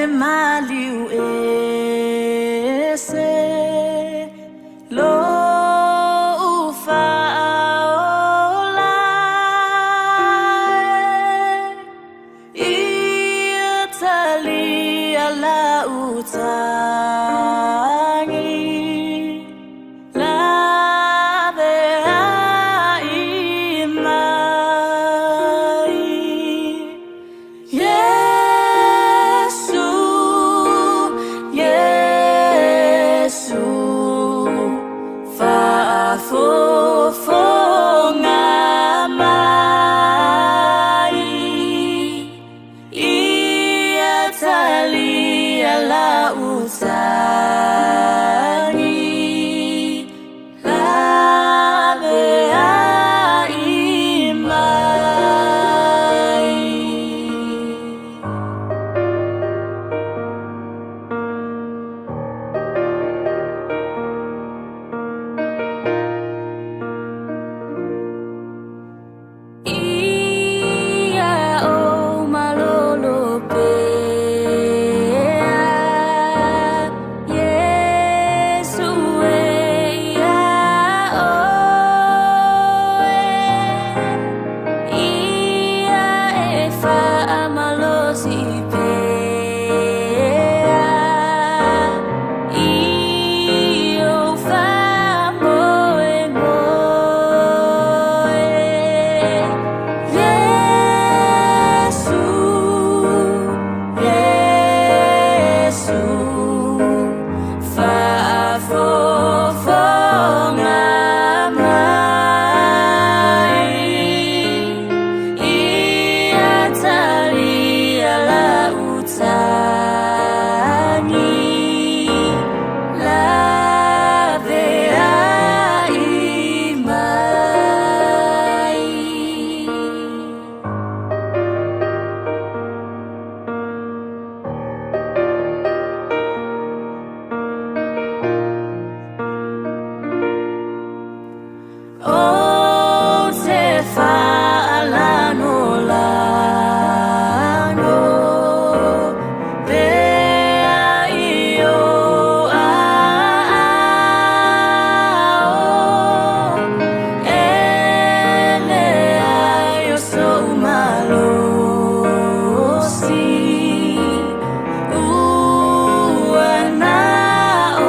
maliu ese lou faaola e Ia talia lau tagi Laveai mai Iesu, Iesu Faafofoga mai Ia talia lau tagi Laveai mai. Ia ou malolo pea Iesu e ia oe Ia e faamalosi pea I ou faamoemoe Iesu, Iesu Faafofoga mai Ia talia lau tagi Laveai mai. Ou te faalanolano Pea i ou aao E leai o sou malosi Ua na o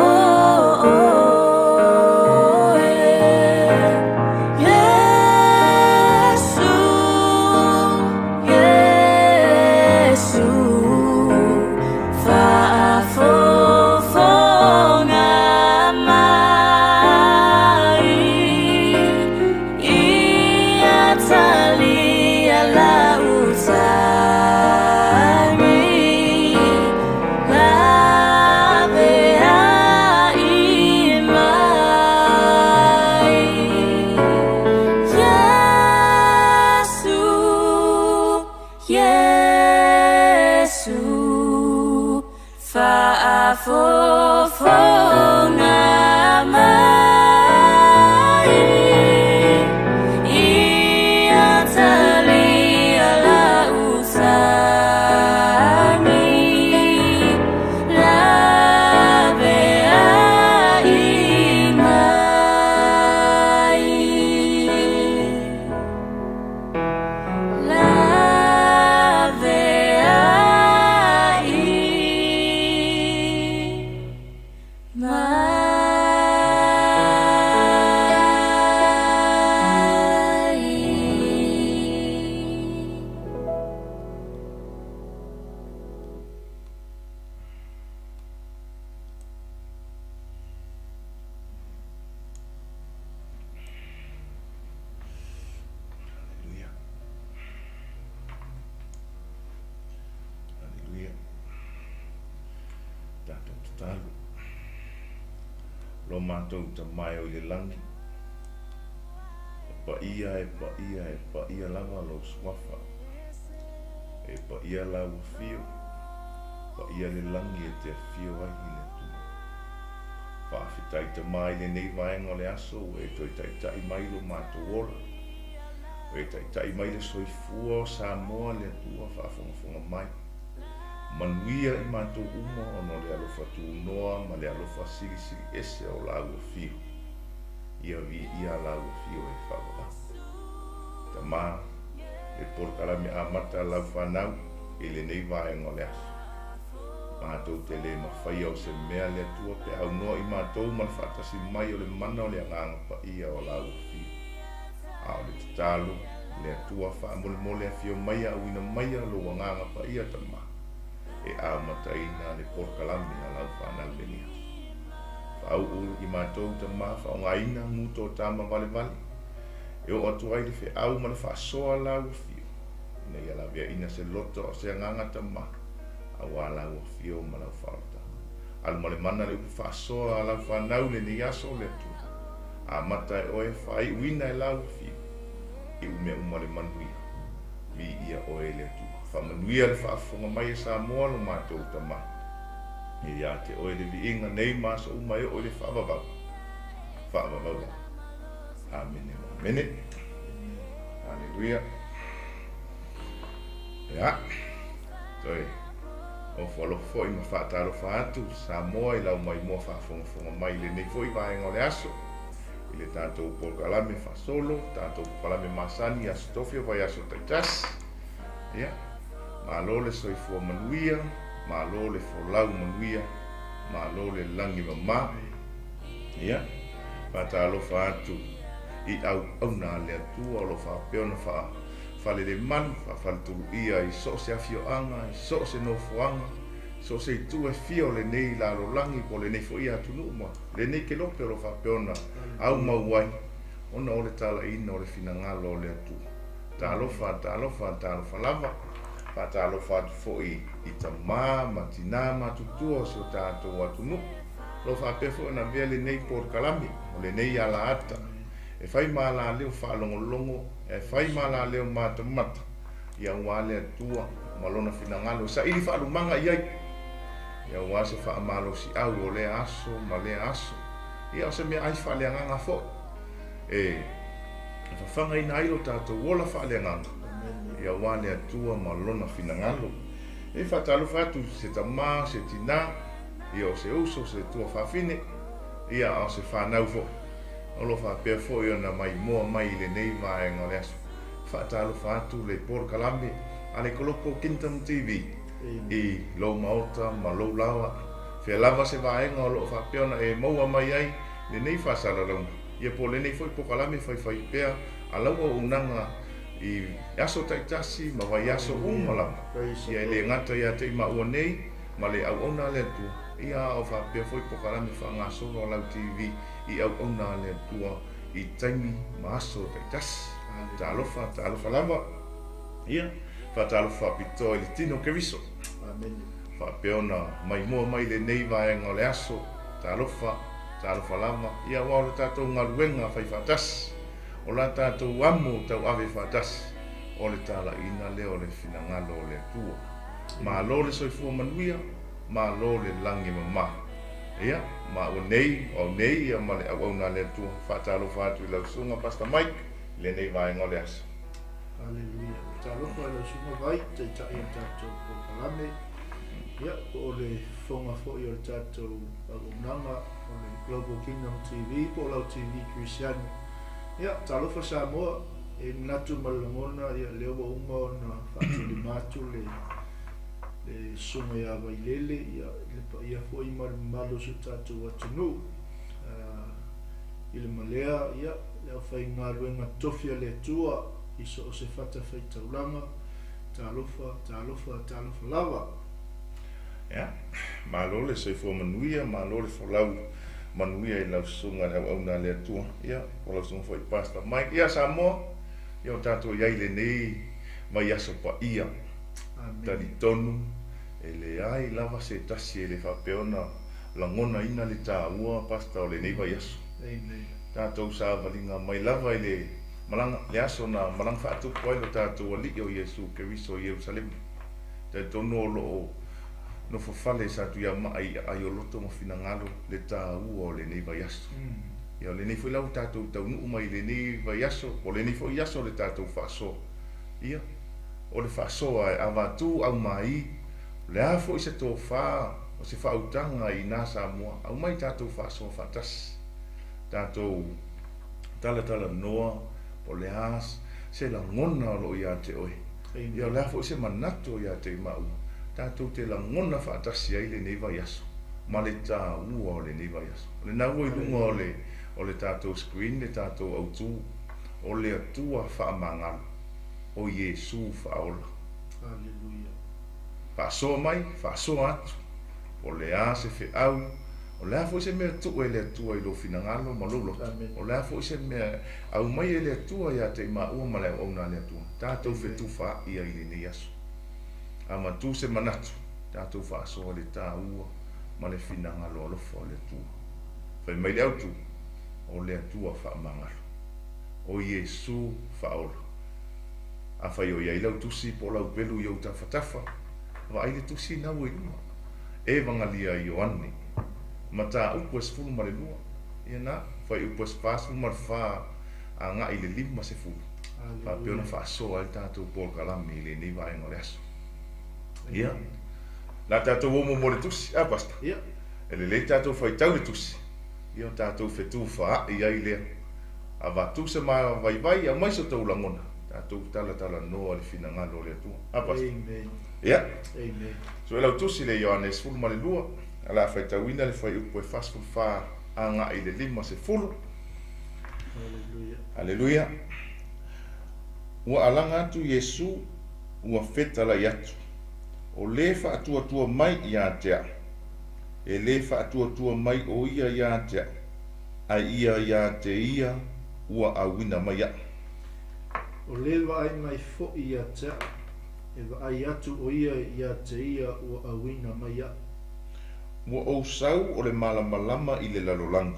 oe Iesu, Iesu Faafofoga mai Ia talia lau tagi Laveai mai Iesu, Iesu Faafofoga mai Ia talia lau tagi Laveai mai Laveai mai. Aleluia. Aleluia. Tatou tatalo. Lo matou Tama e o i le lagi, e paia, e paia, e paia lava lou suafa. E paia lau afio, paia le lagi e te afio ai i le Atua. Faafetai Tama i lenei vaega o le aso ua e toe taitai mai lo matou ola. Ua e taitai mai le soifua o Samoa le Atua faafogafoga mai. Manuia i matou uma ona o le alofa tunoa ma le alofa silisili ese o Lāu Afio. Ia viia Lāu Afio e faavavau. Tama, le polokalame amata a lau fanau i lenei vaega o le aso. Matou te le mafaia o se mea le Atua pe aunoa i matou ma le faatasi mai o le mana o le Agaga Paia o Lāu Afio. A o le tatalo, le Atua faamolemole afio maia auina maia lou Agaga Paia Tama e amataina le polokalame a lau fanau lenei aso. Faauu i matou Tama faaaogaina guto tama valevale e oo atu ai le feau ma le faasoa a lau Afio ina ia laveaina se loto a o se agaga Tama auā lau Afio ma lau faaolataga. Alu ma le mana le upu faasoa a lau fanau lenei aso le Atua. Amata e oe faaiuina e lau Afio i mea uma le manuia. Viia oe le Atua. Faamanuia le faafofoga mai e Samoa lo matou Tama. E ia te oe le viiga nei ma aso uma e oo i le faavavau. Faavavau lava. Amene ma amene. Aleluia. Ia, toe ofo alofa foi ma faatalofa atu Samoa i lau maimoa faafogafoga mai i lenei foi vaega o le aso i le tatou polokalame faasolo, tatou polokalame masani aso tofi o vaiaso taitasi. Ia, malo le soifua manuia, malo le folau manuia, malo le lagi mama. Ia, faatalofa atu i auauna a le Atua o lo o faapea ona faafalelemalu, faafaletuluia i so o se afioaga, i so o se nofoaga, so o se itu e fia o lenei lalolagi po o lenei foi atunuu ma lenei kelope o lo o faapea ona aumau ai ona o le talaiina o le finagalo o le Atua. Talofa, talofa, talofa lava. Faatalofa atu foi i tamā ma tinā matutua o si o tatou atunuu. O lo o faapea foi ona avea lenei polokalame o lenei alaata e fai ma alaleo faalogologo, e fai ma alaleo matamata ia auā le Atua ma Lona finagalo e saili faalumaga i ai, ia auā se faamalosiau o lea aso ma lea aso, ia o se meaai faaleagaga foi e fafagaina ai lo tatou ola faaleagaga, ia auā le Atua ma Lona finagalo. E faatalofa atu se tamā, se tinā, ia o se uso, se tuafafine, ia a o se fanau foi o lo o faapea foi ona maimoa mai i lenei vaega o le aso. Faatalofa atu le polokalame a le Kolopo Kingdom TV i lou maota ma lou laoa. Fea lava se vaega o lo o faapea ona e maua mai ai lenei faasalalauga, ia po o lenei foi polokalame faifai pea a lau auaunaga i aso taitasi ma vaiaso uma lava. Ia e le gata ia te i maua nei ma le auauna a le Atua, ia a o faapea foi polokalame faagasolo a lau TV i auauna a le Atua i taimi ma aso taitasi. Talofa, talofa lava. Ia, faatalofa faapitoa i le tino Keriso. Faapea ona maimoa mai lenei vaega o le aso. Talofa, talofa lava. Ia, aua o le tatou galuega faifaatasi, o la tatou amo tauave faatasi, o le talaiina lea o le finagalo o le Atua. Malo le soifua manuia, malo le lagi mama. Ia, ma ua nei, o au nei ia ma le auauna a le Atua. Faatalofa atu i lau susuga Pastor Mike i lenei vaega o le aso. Aleluia. Talofa i lau susuga Vai, taitai o le tatou polokalame. Ia, po o le fofoga foi o le tatou auaunaga o le Global Kingdom TV po o lau TV Kerisiano. Ia, talofa Samoa, e manatu ma le lagona, ia, lea ua uma ona faatulima atu le le susuga ia Vailele, ia, i le paia foi ma le mamalu o si o tatou atunuu. I le malea, ia, le aufaigaluega tofi a le Atua i so o se fatafaitaulaga, talofa, talofa, talofa lava. Ia, malo le soifua manuia, malo le folau manuia i lau susuga i le auauna a le Atua. Ia, o lau susuga foi Pastor Mike. Ia, Samoa, ia o tatou i ai i lenei vaiaso paia. Talitonu, e leai lava se tasi e le faapea ona lagonaina le taua, Pastor, o lenei vaiaso. Tatou savaliga mai lava i le malaga, le aso na malaga faatupu ai lo tatou Alii o Iesu Keriso i Ierusalema. Talitonu o lo o nofo fale sa Tuiamaa i aai o loto ma finagalo le taua o lenei vaiaso. Ia o lenei foi la ua tatou taunuu mai i lenei vaiaso, o lenei foi aso o le tatou faasoa. Ia, o le faasoa e avatu aumai Le a foʻi se tofā o se faautaga i nā Samoa, aumai tatou faasoa faatasi, tatou talatalanoa po o le a se lagona o loo iā te oe. Ia o le a foʻi se manatu iā te i maua, tatou te lagona faatasi ai lenei vaiaso ma le tāua o lenei vaiaso. O lena ua i luga o le tatou screen le tatou autū, o le Atua faamagalo, o Iesu faaola. Hallelujah. Faasoa mai, faasoa atu, o le a se feau, o le a foʻi se mea tuu e le Atua i lou finagalo ma lou loto. Amen. O le a foʻi se mea aumai e le Atua iā te i maua ma le auauna a le Atua. Tatou fetufaai ai i lenei aso. Avatū se manatu, tatou faasoa i le tāua ma le finagalo alofa o le Atua. Fai mai le autū, o le Atua faamagalo, o Iesu faaola. Afai o iai lau tusi po o lau pelu i ou tafatafa, vaai le tusi na ua i luga. Evagalia a Ioane, mataupu e 12, ia na, fuaiupu e 44 agaʻi i le 50, faapea ona Hallelujah. faasoa ai le tatou polokalame i lenei vaega o le aso. Ia, Amen. la tatou o muamua i le tusi, a pastor? Ia. E lelei tatou faitau le tusi, ia o tatou fetufaai ai lea. Avatū se vaivai, aumai so outou lagona, tatou talatalanoa i le finagalo o le Atua. A pastor? Amen. Ia, Amen. so e lau tusi le Ioane 12, o le a faitauina le fuaiupu e 44 agaʻi i le 50. Hallelujah. Aleluia. Ua alaga atu Iesu ua fetalai atu, o lē faatuatua mai iā te aʻu, e lē faatuatua mai o ia iā te aʻu, ae ia iā te ia ua auina mai aʻu. O lē vaai mai foʻi iā te aʻu, e vaai atu o ia iā te ia ua auina mai aʻu. Ua ou sau o le malamalama i le lalolagi,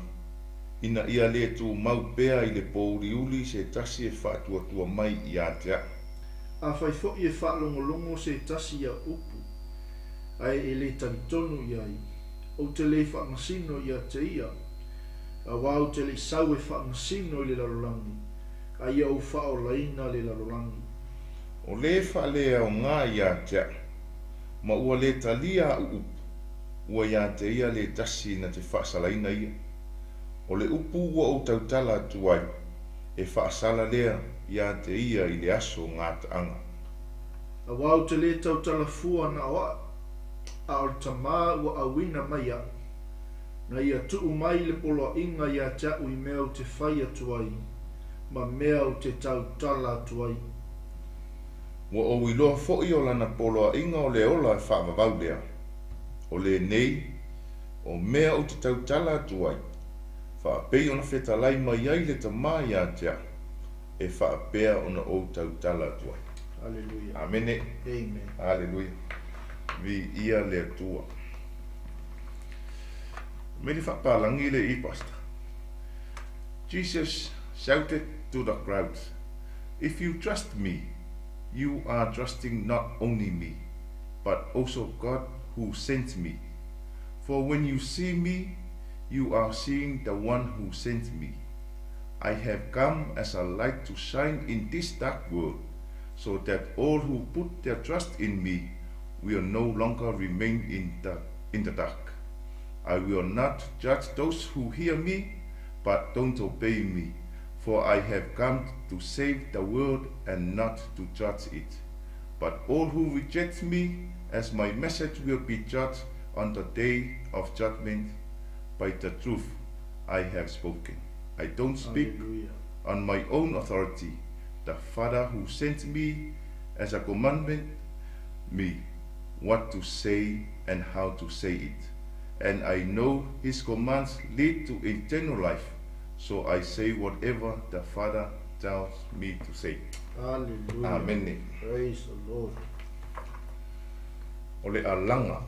ina ia lē tumau pea i le pōuliuli se tasi e faatuatua mai iā te aʻu. Afai foʻi e faalogologo se tasi i aʻu upu, ae e lē talitonu i ai, ou te lē faamasino iā te ia, auā ou te leʻi sau e faamasino i le lalolagi, a ia ou faaolaina le lalolagi. O lē faaleaogā iā te aʻu, ma ua lē talia aʻu upu, ua iā te ia le tasi na te faasalaina ia. O le upu ua ou tautala atu ai, e faasala lea iā te ia i le aso gataaga. Auā ou te lē tautala fua na o aʻu, a o le Tamā ua auina mai aʻu. Na ia tuu mai le poloaiga iā te aʻu i mea ou te fai atu ai, ma mea ou te tautala atu ai. Ua ou iloa foʻi o lana poloaiga o le ola e faavavau lea. O lenei, o mea ou te tautala atu ai, faapei ona fetalai mai ai le Tamā iā te aʻu, e faapea ona ou tautala atu ai. Hallelujah. Amene. Amen. Aleluia. Viia le Atua. Me le faapalagi le i pastor. Jesus shouted to the crowd, "If you trust me, you are trusting not only me, but also God who sent me. For when you see me, you are seeing the one who sent me. I have come as a light to shine in this dark world, so that all who put their trust in me will no longer remain in the dark. I will not judge those who hear me, but don't obey me, for I have come to save the world and not to judge it. But all who reject me as my message will be judged on the day of judgment by the truth I have spoken. I don't speak Hallelujah. on my own authority. The Father who sent me as a commandment me what to say and how to say it. And I know his commands lead to eternal life. So I say whatever the Father tells me to say." Hallelujah. Amen. Praise the Lord. O le alaga,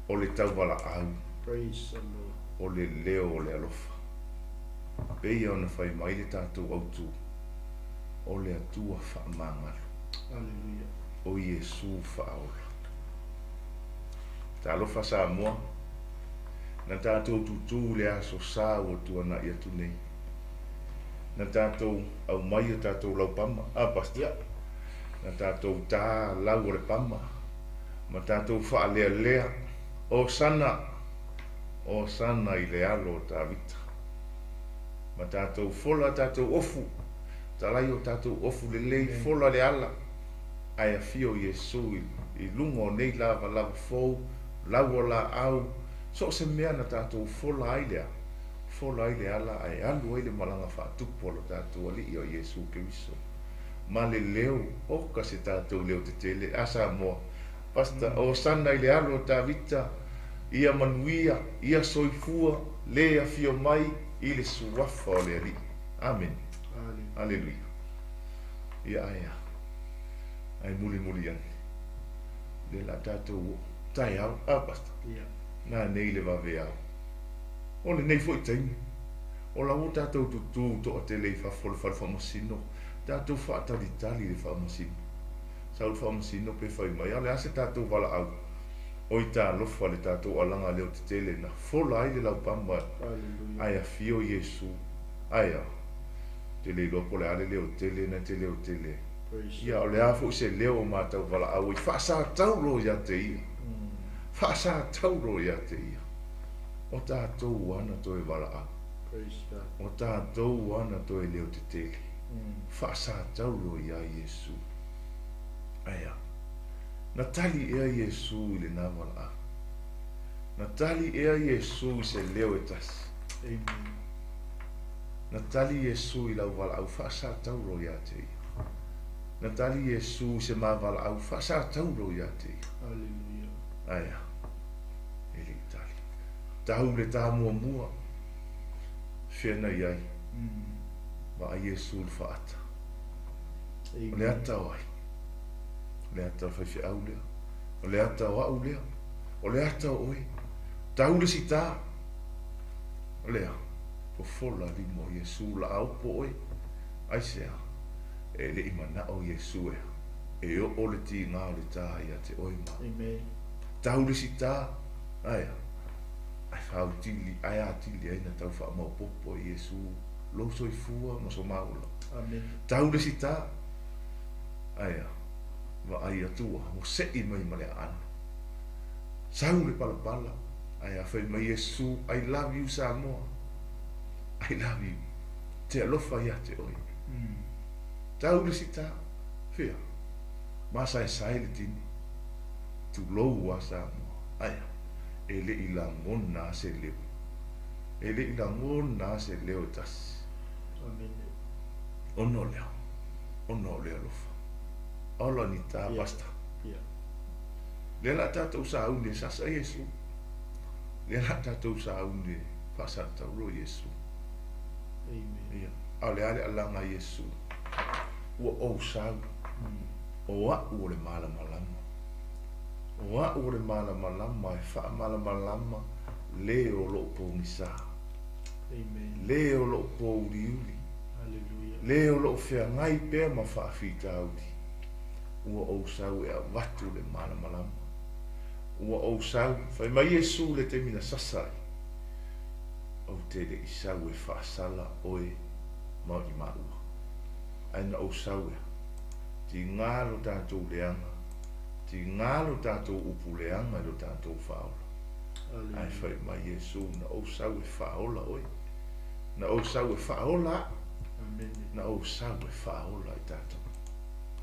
o le tauvalaau, Praise the Lord. o le leo o le alofa. Peia ona fai mai le tatou autū, o le Atua faamagalo, Hallelujah. o Iesu faaola. Talofa Samoa, na tatou tutū le aso sa ua tuanaʻi atu nei. Na tatou aumai o tatou laupama, a pastor? Yeah. Na tatou tā lau o le pama. Ma tatou faalealea, Osana, Osana i le alo o Tavita. Ma tatou fola tatou ofu, talai o tatou ofu lelei, fola le ala, ae afio Iesu i luga o nei lavalava fou, lau o laau, so o se mea na tatou fola ai lea, fola ai le ala ae alu ai le malaga faatupu a lo tatou Alii o Iesu Keriso. Ma le leo, oka se tatou leo tetele, a Samoa, Pastor, Osana i le alo o Tavita, ia manuia, ia soifua, le afio mai i le suafa o le Alii. Amen. Aleluia. Ia ae a. Ae mulimuli ane. Le la tatou taeao, a Pastor. Nā nei le vaveao. O lenei foi taimi. O la ua tatou tutū toatele i fafo o le fale faamasino, tatou faatalitali i le faamasino. Sau le faamasino pe fai mai, a o le a se tatou valaau? Oi talofa le tatou alaga leo tetele na fola ai le laupama ae afio Iesu. Ae a? Te le iloa po o le a le leo tele na te leo tele ai. Ia, o le a foi se leo o matau valaau ai, faasatau loa ia te ia. Faasatau loa ia te ia. O tatou ana toe valaau. O tatou ana toe leo tetele. Faasatau loa iā Iesu. Ae a? Na tali ea Iesu i lena valaau? Na tali ea Iesu i se leo e tasi? Amen. Na tali Iesu i lau valaau faasatau loa ia te ia. Na tali Iesu i se ma valaau faasatau loa ia te ia. Hallelujah. Ae a? E le i tali. Tau le tā muamua. Fea na i ai? Vaai Iesu i le faata. O le ata o ai? O le ata o le faifeau lea. O le ata o au lea. O le ata o oe. Tau le sitā. O le a? Fofola lima o Iesu laaopo oe. Aisea? E le i manao Iesu e a? E oo le tiga o le tā ia te oe ma au. Amen. Tau le sitā. Ae a? Ae faautili, ae atili ai na tau faamaopopo e Iesu lou soifua ma so maola. Amen. Tau le sitā. Ae a? Vaai atu ua sei mai ma le aano. Sau le palapala, ae a fai mai Iesu, I love you Samoa. I love you. Te alofa ia te oe. Tau le sitā. Fea? Masaesae le tini. Tulou a Samoa. Ae a? E le i lagona se leo. E le i lagona se leo e tasi. Amen. Ona o lea. Ona o le alofa. Ola ni tā, Pastor. Lea la tatou sauni e sasa Iesu. Lea la tatou sauni e faasataulo Iesu. Amen. Ia. A o le a le alaga a Iesu? Ua ou sau. O au o le malamalama. O au o le malamalama e faamalamalama le o loo pogisa. Amen. Le o loo pouliuli. Hallelujah. Le o loo feagai pea ma faafitauli. Ua ou sau e avatu le malamalama. Ua ou sau, fai mai Iesu le taimi na sasa ai. Ou te le i sau e faasala oe ma i maua. Ae na ou sau ea. Tiga lo tatou leaga, tiga lo tatou upu leaga i lo tatou faaola. Ae fai mai Iesu, na ou sau e faaola oe. Na ou sau e faaola au. Amen. Na ou sau e faaola i tatou.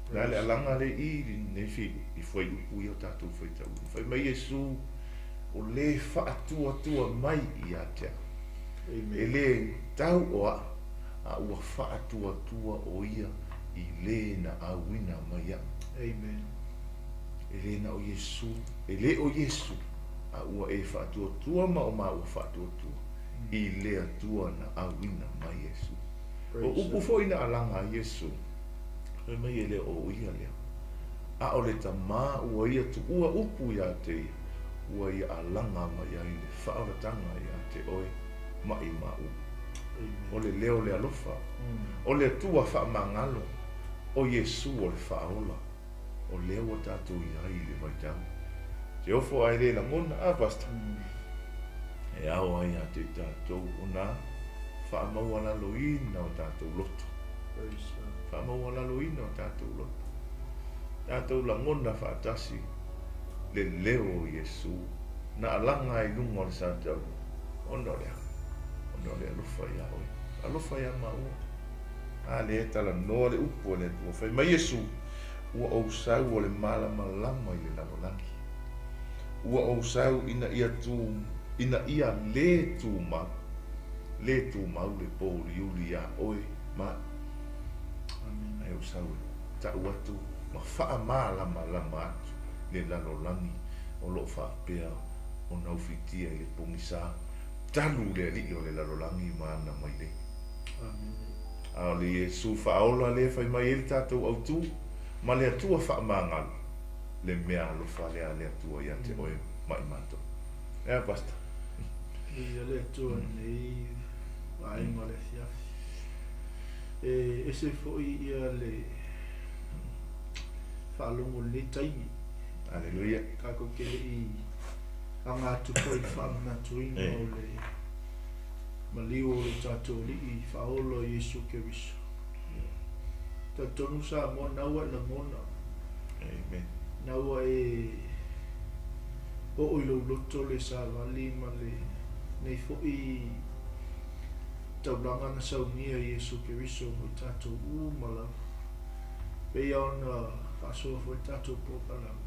O le a le alaga le i lenei fi i fuaiupu ia o tatou faitauina. Fai mai Iesu, o le faatuatua mai ia te au. E le tau o au, a ua faatuatua o ia i le na auina mai au. Amen. E le na o Iesu, e le o Iesu, a ua e faatuatua ma o maua faatuatua i le Atua na auina mai Iesu. O upu foi na alaga a Iesu, fai mai e le o ia lea, a o le Tamā ua ia tuua upu ia te ia, ua ia alaga mai ai le faaolataga ia te oe ma i maua. O le leo o le alofa, o le Atua faamagalo, o Iesu o le faaola, o lea ua tatou i ai i le vaitau. Te ofo ae le lagona, a Pastor? E ao ai ia te i tatou ona faamaualaloina o tatou loto. Faamaualaloina o tatou loto. Tatou lagona faatasi Le leo o Iesu na alaga ai i luga o le sa taula ona o le a? Ona o le alofa iā oe, alofa iā māua. A lea e talanoa le upu a le Atua, fai mai Iesu, Ua ou sau o le malamalama i le lalolagi. Ua ou sau ina ia tū, ina ia lē tumau, lē tumau le pōuliuli iā oe ma au. Ae ou sau e ta'u atu ma faamalamalama atu le lalolagi o lo o faapea ona ufitia i le pogisa talu le alii o le lalolagi ma ana mailei. A o le Iesu faaola lea e fai mai ai le tatou autū ma le Atua faamagalo, le mea alofa lea a le Atua ia te oe ma i matou. Ea, Pastor? Viia le Atua i lenei vaega o le afiafi. E ese foi ia le faalogo i lenei taimi. Aleluia. Tatou te le i aga atu foi i le faamanatuina o le maliu o lo tatou Alii Faaola o Iesu Keriso. Talitonu Samoa na ua e lagona. Amen. Na ua e oo i lou loto le savali ma le nei foi taulaga na saunia i Iesu Keriso mo i tatou uma lava. Pei ona faasoa foi le tatou polokalame.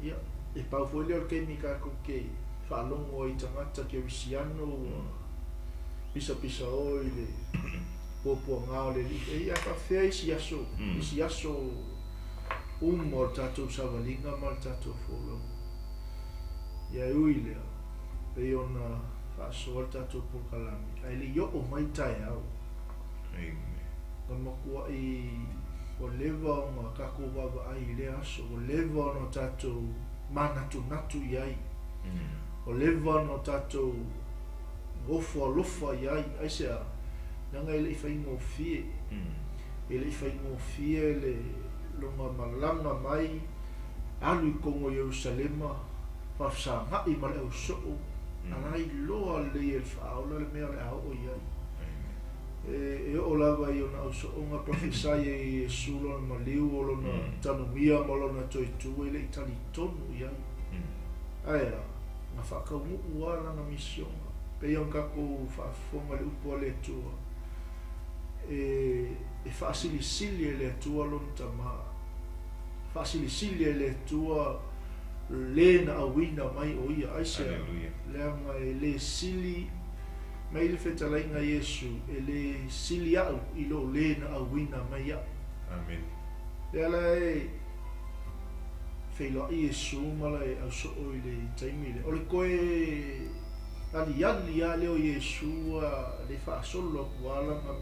Ia, e pau foi lea o le taimi tatou te faalogo ai i tagata kerisiano ua pisapisa o i le puapuaga o le Alii. E ia faafefea isi aso, isi aso uma o le tatou savaliga ma le tatou folauga. Ia e ui lea, pei ona faasoa le tatou polokalame, ae le i oo mai taeao. Amen. Na matuai ua leva ona tatou vaavaai i lea aso, ua leva ona tatou manatunatu i ai, ua leva ona tatou ofo alofa i ai. Aisea? Leaga e le i faigofie, e le i faigofie le lona malaga mai, alu i totonu o Ierusalema, faafesagai ma le ausoo, a la iloa lelei e le Faaola le mea o le a oo i ai. E oo lava i ona ausooga profesai e Iesu lona maliu o lona tanumia ma lona toe tu e le i talitonu i ai. Ae a, na faataunuu lava lana misiona. Pei ona tatou faafofoga i le upu a le Atua, e faasilisili e le Atua lona tamā. Faasilisili e le Atua le na auina mai o ia. Aisea? Aleluia. Leaga e lē sili mai le fetalaiga Iesu, e lē sili a'u i loo lē na auina mai a'u. Amen. Lea la e feiloa'i Iesu ma lae ausoo i le taimi lea. O le toe aliali lava lea o Iesu a le faasolo atu lava lana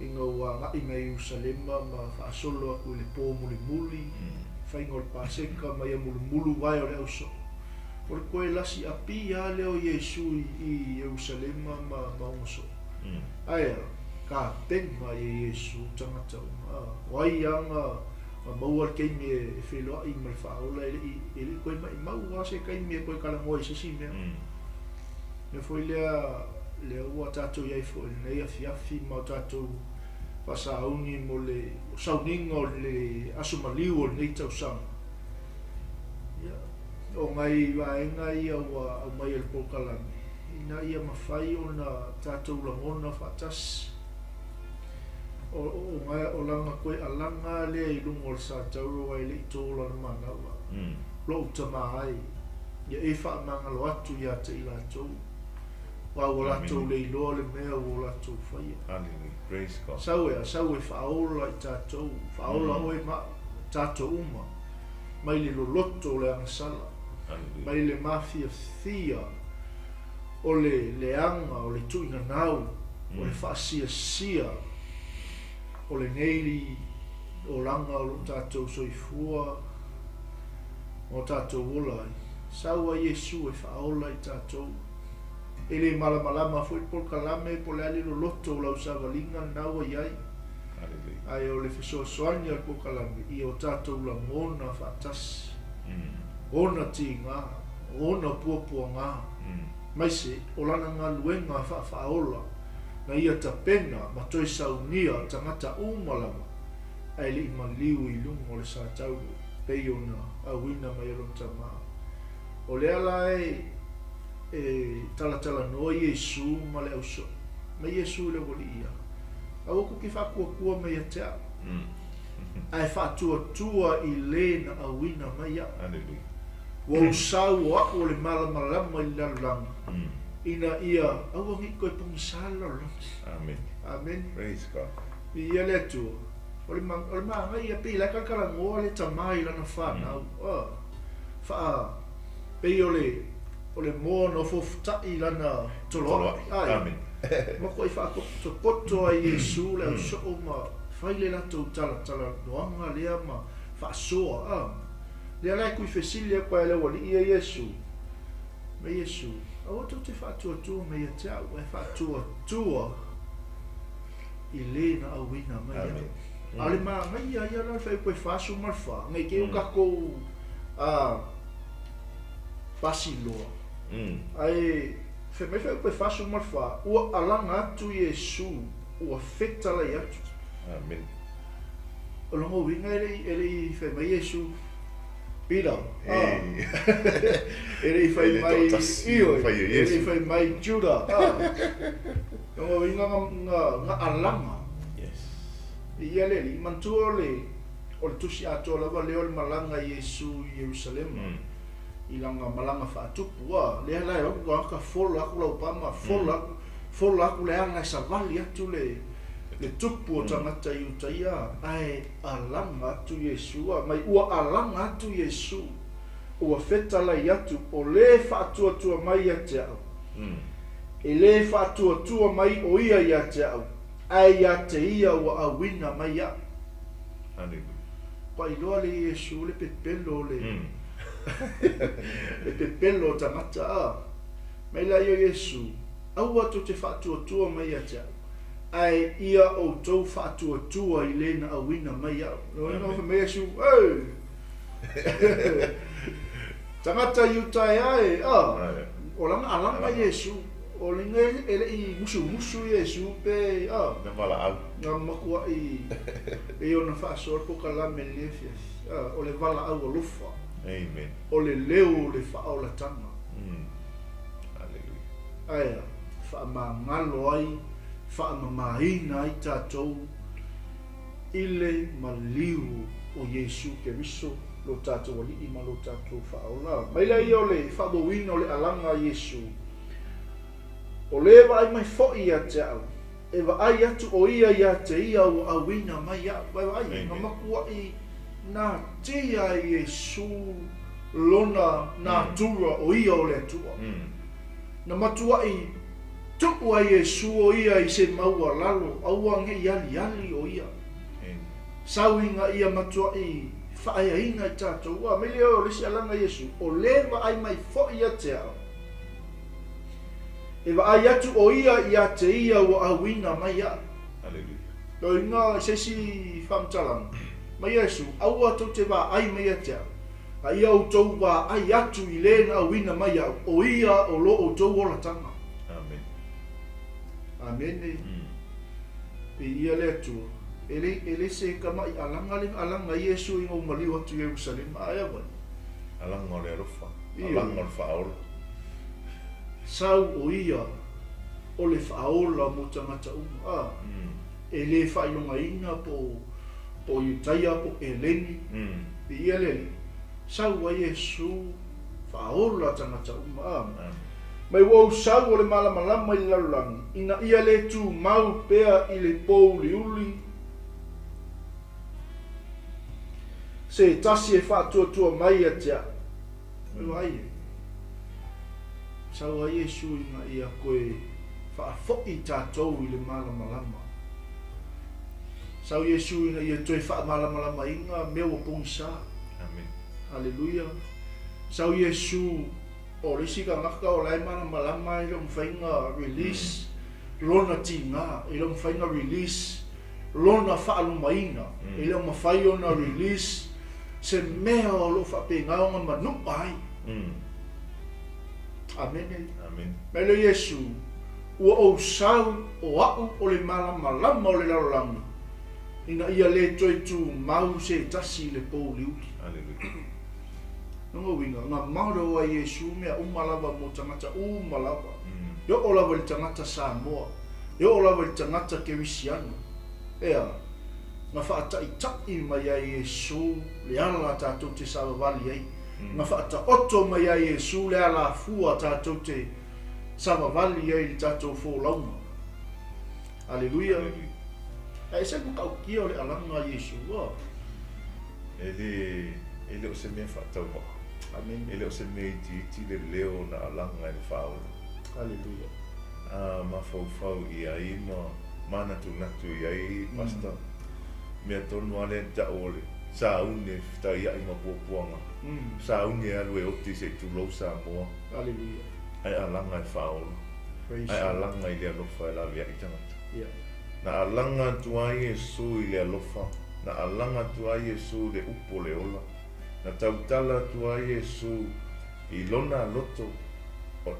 ina ua aga'i mai Ierusalema ma faasolo atu i le pō mulimuli, faiga o le Paseka ma ia mulumulu vae o le ausoo. O le toe lasi api lava lea o Iesu i Ierusalema ma ona soo. Ae a, tapena e Iesu tagata uma. O ai aga ma maua le taimi e feiloa'i ma le Faaola e le i toe maimau lava se taimi e toe talanoa i se isi mea. Mea foi lea lea ua tatou i ai foi i lenei afiafi ma o tatou faasauni mo le sauniga o le aso maliu o lenei tausaga. Ia, o nai vaega ia ua aumai e le polokalame, ina ia mafai ona tatou lagona faatasi. O lana toe alaga lea i luga o le satauro ai le i tō lana manava. Lou tamā ai, ia e faamagalo atu ia te i latou. Ua ua latou le iloa le mea ua latou faia. Hallelujah. Praise God. Sau e a, sau e faaola i tatou, faaola oe ma au, tatou uma, mai le loloto o le agasala, Hallelujah. mai le mafiafia o le leaga, o le tuuinanau, o le faasiasia o lenei olaga o loo tatou soifua ma o tatou ola ai. Sau ai Iesu e faaola i tatou. E le malamalama foi le polokalame po o le a le loloto o lau savaliga lena ua i ai. Hallelujah. Ae o le fesoasoani a le polokalame ia o tatou lagona faatasi. Ona tiga, ona puapuaga, maise o lana galuega faafaaola na ia tapena ma toe saunia tagata uma lava ae le i maliu i luga o le satauro. Pei ona auina mai e lona Tama. O lea la e e talatalanoa Iesu ma le ausoo, mai Iesu i le aualii ia, Aua kou te faatuatua mai ia te au, ae faatuatua i le na auina mai au. Ua ou sau o a'u o le malamalama i le lalolagi, ina ia aua ne i toe pogisa le lalolagi. Amen. Amene. Praise God. Viia le Atua. O le, o le magaia pei la e talatalanoa le tama i lana fanau. Ah, faa pei o le o le moa na ofoofuta'i i lana toloa'i. Ai. Amen. Matuai faapotopoto ai Iesu le ausoo ma fai le latou talatalanoaga lea ma faasoa. Ah. Lea la e tui fesili atu ai e le aualii ia Iesu, me Iesu, Aua tou te faatuatua mai ia te au, ae faatuatua i le na auina mai au. A o le manaia ia la o le fuaiupu e 44, nei te i ua tatou pasi loa, ae fai mai le fuaiupu e 44, ua alaga atu Iesu, ua fetalai atu. Amen. O lona uiga e le i fai mai Iesu, Pita, a, e le i fai mai, ioe, e le i fai mai Juda, a. Lona uiga na alaga. Yes. I ia le alii, manatua o le, o le tusi atoa lava lea o le malaga i Iesu i Ierusalema, i lana malaga faatupu, a, lea la e o atu tagata fola atu lau pama, fola atu, fola atu le ala e savali atu le, le tupu o tagata i uta ia, ae alaga atu Iesu, a mai ua alaga atu Iesu, ua fetalai atu, o le faatuatua mai ia te au, e le faatuatua mai o ia ia te au, ae ia te ia ua auina mai au. Hallelujah. Pailoa le Iesu le pepelo o le le pepelo o tagata, a mai la ia o Iesu, aua tou te faatuatua mai ia te au, ae ia outou faatuatua i le na auina mai au. Lona fai mai Iesu, Ei! Tagata Iutaea e, a, o lana alaga Iesu, o le e le i musumusu Iesu pe, a, Na valaau. Na matuai e ona faasoa le polokalame i lenei afiafi, a, o le valaau alofa. Amen. O le leo o le faaolataga. Hallelujah. Ae a, faamagalo ai, faamamaina ai tatou i le maliu o Iesu Keriso, lo tatou Alii ma lo tatou Faaola. Mai lea o le faamauina o le alaga a Iesu, o le vaai mai foi ia te au, e vaai atu o ia ia te ia ua auina mai au. Vai vaai, na matuai natia e Iesu lona natura o ia o le Atua. Na matuai tuu ai Iesu o ia i se maualalo, aua ne i aliali o ia. Sau ina ia matuai faaeaina i tatou. A mai lea o le isi alaga Iesu, o le vaai mai foi ia te au, e vaai atu o ia ia te ia ua auina mai au. Hallelujah. Loiga i se isi faamatalaga, mai Iesu, aua tou te vaai mai ia te au, a ia outou vaai atu i le na auina mai au, o ia o lo outou olataga. Amen. Amene. Viia le Atua. E le, e le se kama'i alaga le alaga Iesu ina ua maliu atu i Ierusalema, ae a vai? Alaga o le alofa, Ioe. alaga o le faaola. Sau o ia o le faaola mo tagata uma, a, e le faailogaina po o Iutaia po o Eleni, viia le Alii. Sau ai Iesu faaola tagata uma, a. Mai ua ou sau o le malamalama i le lalolagi, ina ia le tumau pea i le pōuliuli, se tasi e faatuatua mai ia te au. Mai vaai e. Sau ai Iesu ina ia toe faafo'i tatou i le malamalama. Sau Iesu ina ia toe faamalamalamaina mea ua pogisa. Amen. Haleluia. Sau Iesu o le isi tagata o la e malamalama e le o mafai ona release lona tiga, e le o mafai ona release lona faalumaina, e le o mafai ona release se mea o lo o faapena ona manua ai. Amene. Amen. Mai le Iesu, ua ou sau o a'u o le malamalama o le lalolagi, Ina ia lē toe tumau se tasi i le pouliuli. Aleluia. Lona uiga, na model ai Iesu mea uma lava mo tagata uma lava, e oo lava i le tagata Samoa, e oo lava i le tagata Kerisiano. Ea, na faataʻitaʻi mai ai Iesu le ala tatou te savavali ai. Na faataoto mai ai Iesu le alafua tatou te savavali ai i le tatou folauga. Aleluia. Ae ese le matautia o le alaga a Iesu. Ua. E le, e le o se mea faatauvaa. Amene. E le o se mea itiiti le leo na alaga e le Faaola. Aleluia. A mafaufau i ai ma manatunatu i ai, Pastor. Mea tonu lava lea e tau o le sauni e fetaiai ma puapuaga. Sauni e alu e oti se i tulou Samoa. Aleluia. Ae alaga e Faaola. Praise Ae the Lord. alaga i le alofa e laveai tagata. Ia. Na alaga atu ai Iesu i le alofa, na alaga atu ai Iesu i le upu o le ola, na tautala atu ai Iesu i lona loto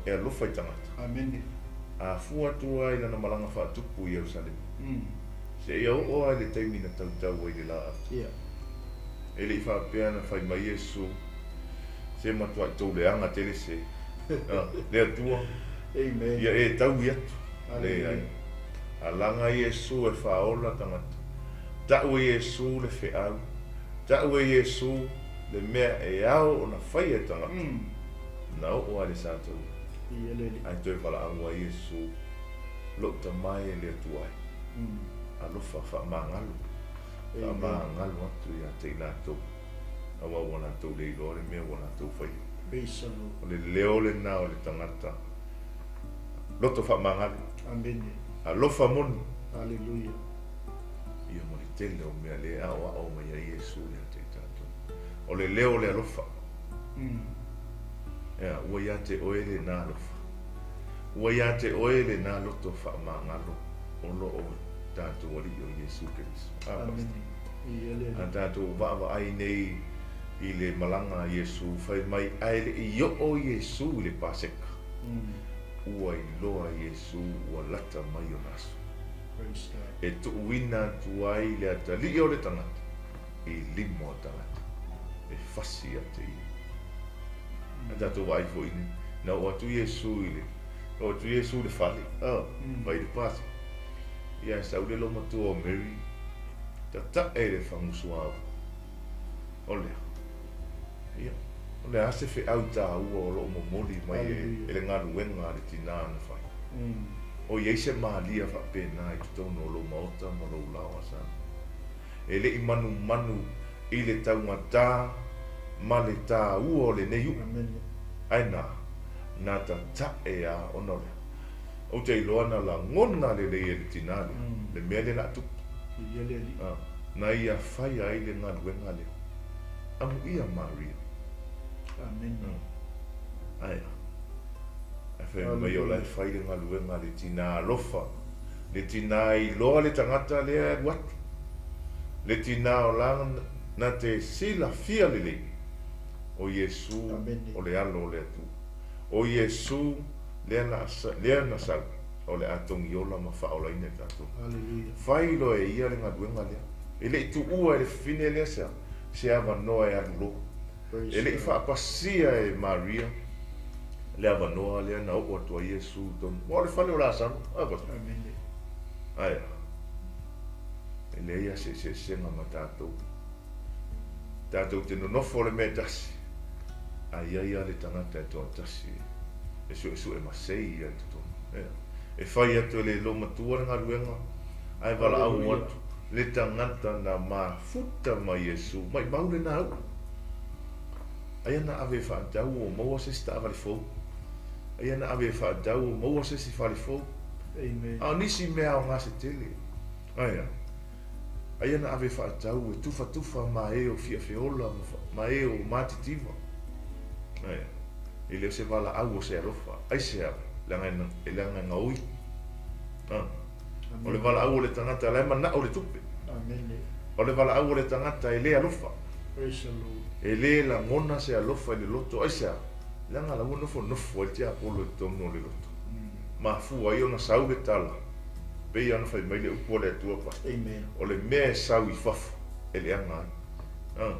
e alofa i tagata. Amene. Afua atu ai lana malaga faatupu i Ierusalema. Seia oo lava i le taimi na tautau ai i le laau. Ia. E le i faapea na fai mai Iesu, se matuai tou leaga tele se. Le Atua. Amen. Ia e taui atu. Aleluia. Leai. Alaga Iesu e faaola tagata. Tau e Iesu le feau. Tau e Iesu le mea e ao ona faia e tagata. Na oo lava i le sataua. Ia le Alii. Ae toe valaau ai Iesu, Lou Tama e le Atua e. Alofa faamagalo. Amen. Faamagalo atu ia te i latou. Aua ua latou le iloa le mea ua latou faia. Praise the Lord. O le leo lena o le tagata. Loto faamagalo. Amene. Alofa moni. Aleluia. Ia ma le tele o mea lea e aoao mai ai Iesu ia te i tatou. O le leo o le alofa. Ea, ua ia te oe lena alofa. Ua ia te oe lena loto faamagalo o loo tatou Alii o Iesu Keriso. A, Amene. Pastor. Ia le A Alii. tatou vaavaai nei i le malaga a Iesu fai mai ae le i oo Iesu i le Paseka. Ua iloa Iesu ua lata mai ona aso. Praise God. E tuuina atu ai le atalii o le tagata i lima o tagata e fasi ia te ia. A tatou vaai foi nei, na oo atu Iesu i le, oo atu Iesu i le fale, fai le Paseka. Ia e sau le lomatua o Mary, tatae le fagusuaua. O lea. Ia, o le a se feau tāua o loo momoli mai e, Hallelujah. e le galuega a le tinā na fai. O i ai se malia faapena i totonu o lou maota ma lou laoa sa. E le i manumanu i le taugatā ma le tāua o lenei uu. Amene. Ae na, na tatae a ona o lea. Ou te iloa na lagona lelei e le tinā lea, le mea lea o le a tupu. Ia le Alii. Na ia faia ai le galuega lea. Amuia Maria. Amene. Ae a. Ae fai mai o la e fai le galuega le tinā alofa. Le tinā iloa le tagata lea e alu atu. Le tinā o la na te silafia lelei. O Iesu Amene. o le alo o le Atua. O Iesu lea na lea na sau o le a togiola ma faaolaina i tatou. Hallelujah. Fai loa e ia le galuega lea. E le i tuua e le fafine lea sea, se avanoa e alu loa. Praise E le i God. faapasia e Maria le avanoa lea na oo atu ai Iesu i totonu. Ua o le fale o Lasalo. A, pastor. Amene. Ae a. E leai lava se eseesega ma tatou. Tatou te nonofo o le mea e tasi. Ae i ai lava le tagata e toatasi e suesue masei ia i totonu. Ea. E fai atu e le lomatua le galuega, ae valaau Hallelujah. atu le tagata na mafuta mai Iesu, maimau lena uu. Aia na ave e faatau o maua se isi taavale fou. Aia na ave e faatau o maua se isi fale fou. Amen. A o nisi mea aoga se tele. Aia. Aia na ave e faatau e tufatufa ma e o fiafeola ma ma e o matitiva. Aia. E le o se valaau o se alofa. Aisea, leaga e leaga e gaoi. O le valaau o le tagata la e manao le tupe. Amene. O le valaau o le tagata e le alofa. Praise the Lord. E le lagona se alofa i le loto. Aisea, leaga la ua nofonofo ai le tiapolo i totonu o le loto. Mafua ai ona sau le tala. Pei ona fai mai le upu a le Atua pastor. Amen. O le mea e sau i fafo e leaga ai. Ah.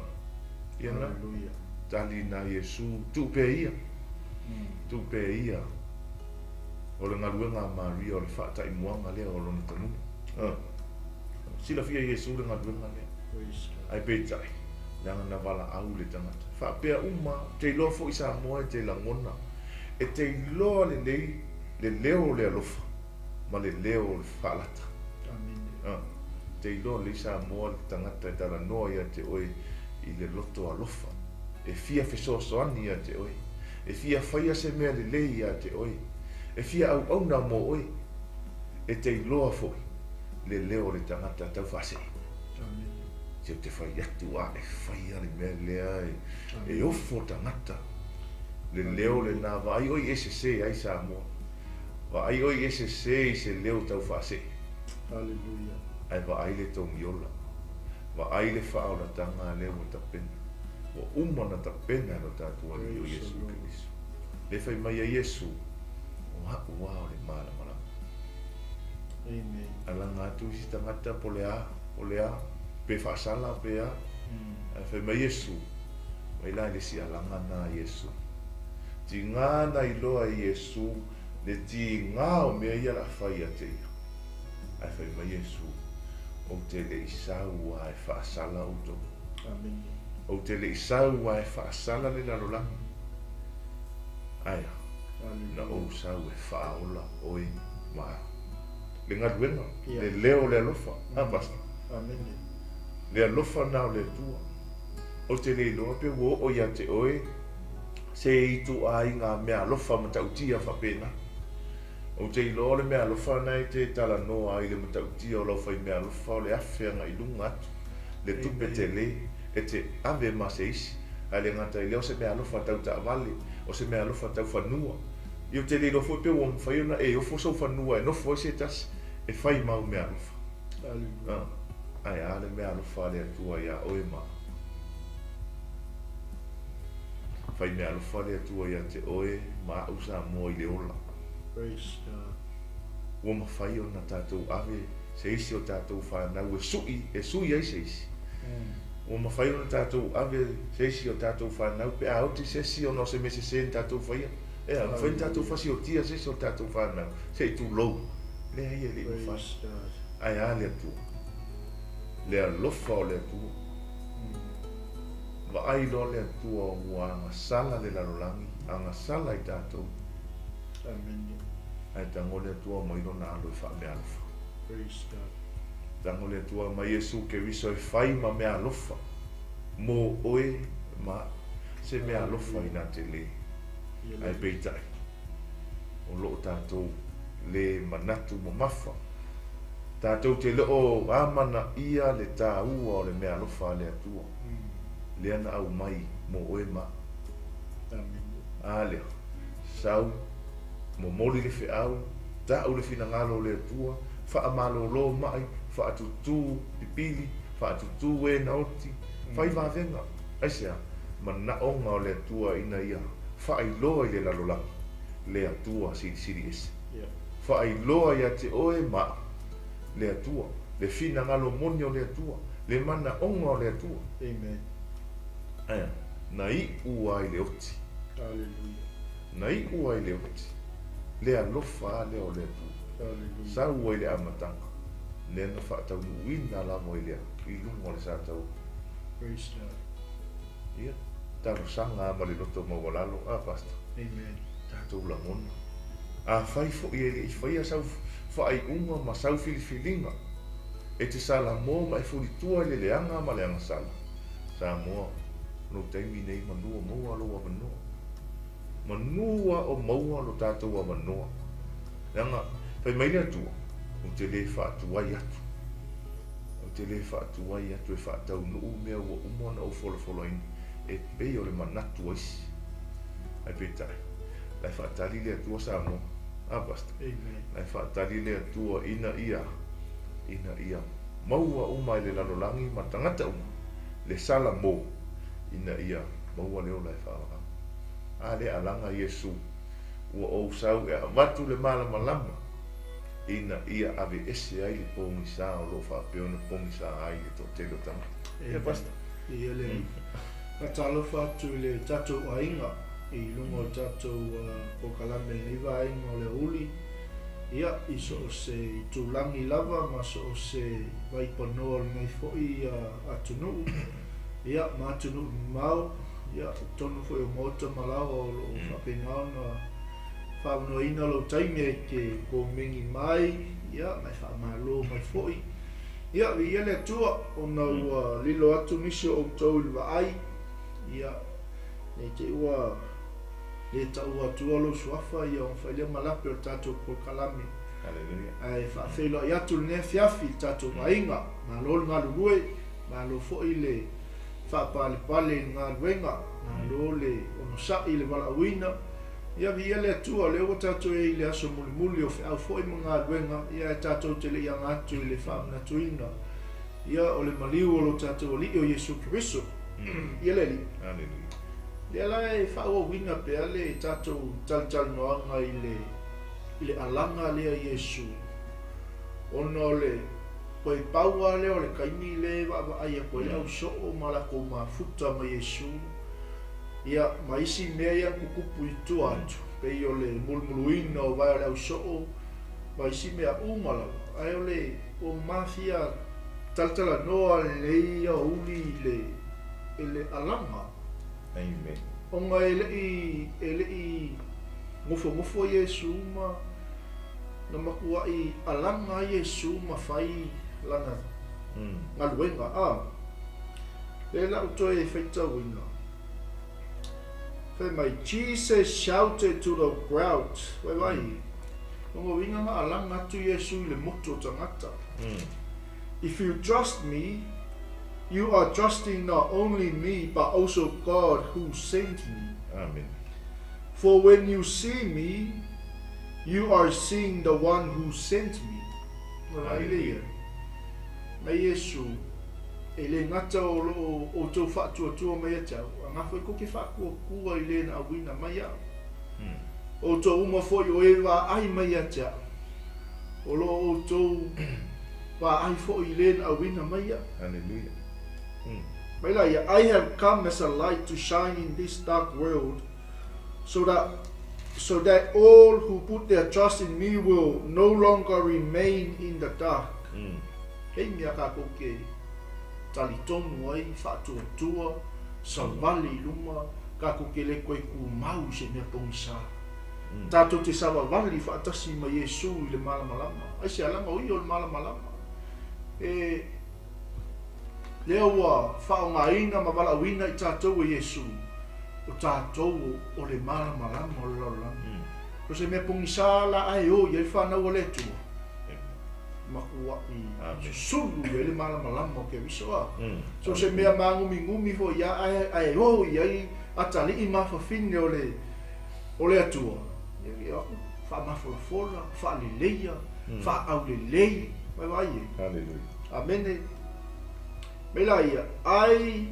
Ia na. Hallelujah. Tali na Iesu, tuu pea ia. Tuu pea ia. O le galuega a Maria o le faataimuaga lea o lona tanuga. Ah. Silafia Iesu le galuega lea. Praise God. Ae peitai, leaga na valaau le tagata. Faapea uma, ou te iloa foi Samoa e te lagona. E te iloa lelei le leo o le alofa ma le leo o le faalata. Amen. Ah, te iloa lelei Samoa le tagata e talanoa ia te oe i le loto alofa. E fia fesoasoani ia te oe. E fia faia se mea lelei ia te oe. E fia auauna mo oe. E te iloa foi le leo o le tagata tau faasee. Amen. Se ou te fai atu a e faia le mea lea e ofo tagata. Le leo lenā vaai oe i e sesē ai Samoa. Vaai oe i e sesē i se leo tau faasee. Hallelujah. Ae vaai le togiola. Vaai le faaolataga a lea ua tapena. Ua uma ona tapena e lo tatou Alii o Praise the Iesu Lord. Keriso. Le fai mai a Iesu, o a'u a o le malamalama. Amen. Alaga atu isi tagata po le a, po le a, pe faasala pe a. Ae fai mai Iesu, mai la i le isi alaga na a Iesu. Tigā na iloa e Iesu le tigā o mea ia o le a fai ia te ia. Ae fai mai Iesu, ou te le'i sau a e faasala outou. Amen. Ou te le'i sau a e faasala le lalolagi. Ae a, na Hallelujah. ou sau e faaola oe ma a'u. Le galuega, Ia. le leo o le alofa. A pastor. Amen. Le alofa na o le Atua. Ou te le iloa pe ua oo ia te oe se ituaiga mea alofa matautia faapena. Ou te iloa o le mea alofa na e te talanoa ai i le matautia o lau faimea alofa o le afe agai luga atu. Le tupe Amen. telē e te ave ma se isi. Ae le gata i lea o se mea alofa tau taavale, o se mea alofa tau fanua. Ia ou te le iloa foi pe ua mafai ona e ofo sou fanua e nofo ai se tasi e fai mau mea alofa. Hallelujah. Ah, ae a le mea alofa a le Atua iā oe ma a'u. Fai mea alofa le Atua ia te oe ma a'u Samoa i le ola. Praise God. Ua mafai ona tatou ave se isi o tatou fanau e su'i, e sui ai se isi. Ua mafai ona tatou ave se isi o tatou fanau pe a oti se isi ona o se mea sesē na tatou faia. E a, mafai ona tatou fasiotia se isi o tatou fanau se'i tulou. Leai e le'i mafai. Praise God. Ae a le Atua. Le alofa o le Atua. Vaai loa le Atua ua agasala le lalolagi, agasala i tatou. Amen. Ae tago le Atua mai lona alo e faameaalofa. Praise God. Tago le Atua mai Iesu Keriso e fai ma meaalofa mo oe ma a'u. Se meaalofa ina telē. Ia Ae le. peitai, o loo tatou le manatu mamafa. Tatou te leo amanaia le tāua o le meaalofa a le Atua. Lea na aumai mo oe ma a'u. Amen. A lea, sau, momoli le feau, ta'u le finagalo o le Atua, faamalōlō ma'i, faatutū pipili, faatutū e na oti, fai vavega. Aisea, manaoga o le Atua ina ia faailoa i le lalolagi, le Atua silisili ese. Ia. Faailoa ia te oe ma a'u, le Atua, le finagalo moni o le Atua, le manaoga o le Atua. Amen. Ae, na iʻu ai le oti. Hallelujah. Na iʻu ai le oti. Le alofa a lea o le Atua. Hallelujah. Sau ai le amataga. Lea na faataunuuina lava i le i luga o le sataua. Praise God. Ia, talosaga a ma le loto maualalo. A, pastor. Amen. Tatou lagona. Afai foi e le'i faia sau faaiuga ma sau filifiliga. E te salamō ma e fulitua i le leaga ma le agasala. Samoa, lou taimi nei manua maua lou avanoa. Manua o maua lo tatou avanoa. Leaga, fai mai le Atua, ou te lē faatuai atu. Ou te lē faatuai atu e faataunuu mea ua uma ona ou folafolaina. E pei o le manatu a isi. Ae peitai, la e faatali le Atua Samoa. A, pastor. Amen. La e faatali le Atua ina ia maua uma i le lalolagi ma tagata uma. Le salamō ina ia maua le ola e faavavau. A lea alaga Iesu, ua ou sau e avatu le malamalama. Ina ia aveese ai le pogisa o loo faapea ona pogisa ai le toatele o tagata. Ia Pastor. Ia le faatalofa atu i le tatou aiga i luga o le tatou polokalame i lenei vaega o le aoauli, ia, i so o se itulagi lava ma so o se vaipanoa o lenei foi atunuu, ia, ma atunuu mamao, ia, i totonu foi o maota ma laoa o lo o faapena ona Faaavanoaina lou taimi e te komeni mai, ia, ma e faamalo mai foi. Ia, viia le Atua, ona ua lilo atu nisi o outou i le vaai, ia, ne i te i ua le taua atua lou suafa, ia, ona fai lea ma lape o le tatou polokalame. Haleluia. Ae faafeiloai atu lenei afiafi i le tatou aiga. Malo le galulue, malo foi le faapalepale i le galuega, malo le onosai i le valaauina. Ia viia le Atua, o lea ua tatou i ai i le aso mulimuli o feau foi ma galuega, ia ae tatou te le i aga atu i le faamanatuina, ia o le maliu o lo tatou Alii o Iesu Keriso. Ia le Alii. Aleluia. Lea la e faaauauina pea le tatou talatalanoaga i le i le alaga lea Iesu, ona o le toe pau lava lea o le taimi lea e vaavaai atu ai le au soo ma latou mafuta ma Iesu, Ia, ma isi mea ia na tutupu i tua atu, pei o le mulumuluina o vae o le ausoo, ma isi mea uma lava. Ae o le ua mafia talatalanoa lenei aoauli i le, i le alaga. Amen. Ona e le'i, e le'i nofonofo Iesu ma na matua'i alaga ai Iesu ma fai lana galuega. A, lea la ou toe faitauina. Fai mai, Jesus shouted to the crowd. Vaivai, lona uiga na alaga atu Iesu i le motu o tagata. If you trust me, you are trusting not only me but also God who sent me. Amen. For when you see me, you are seeing the one who sent me. Vaai le ia. Mai Iesu, E le gata o lo o outou faatuatua mai ia te au, a foi ko ke faakuakua i le na auina mai au. Outou uma foi o e vaai mai ia te au, o lo o outou vaai foi i le na auina mai au. Hallelujah. Mai la ia, I have come as a light to shine in this dark world, so that so that all who put their trust in me will no longer remain in the dark. Hei mea kākou ke talitonu ai, faatuatua, savali i luma, kākou ke le koe kūmau i se mea pogisa. Tātou te savavali faatasi ma Iesu i le malamalama. Ai se alaga o ia o le malamalama. E lea ua faaaogaina ma valaauina i tātou e Iesu, o tātou o le malamalama o le lalolagi. So se mea pogisa la ae o i ai le whanau a le Atua. Matua'i susulu i ai le malamalama o Keriso a. So se mea māgumigumi foi ia ae ae o i ai atalii ma afafine o le o le Atua, ia ia faamafolafola, faaleleia, faaaulelei, vaivai e. Hallelujah. Amene. Mai la ia, I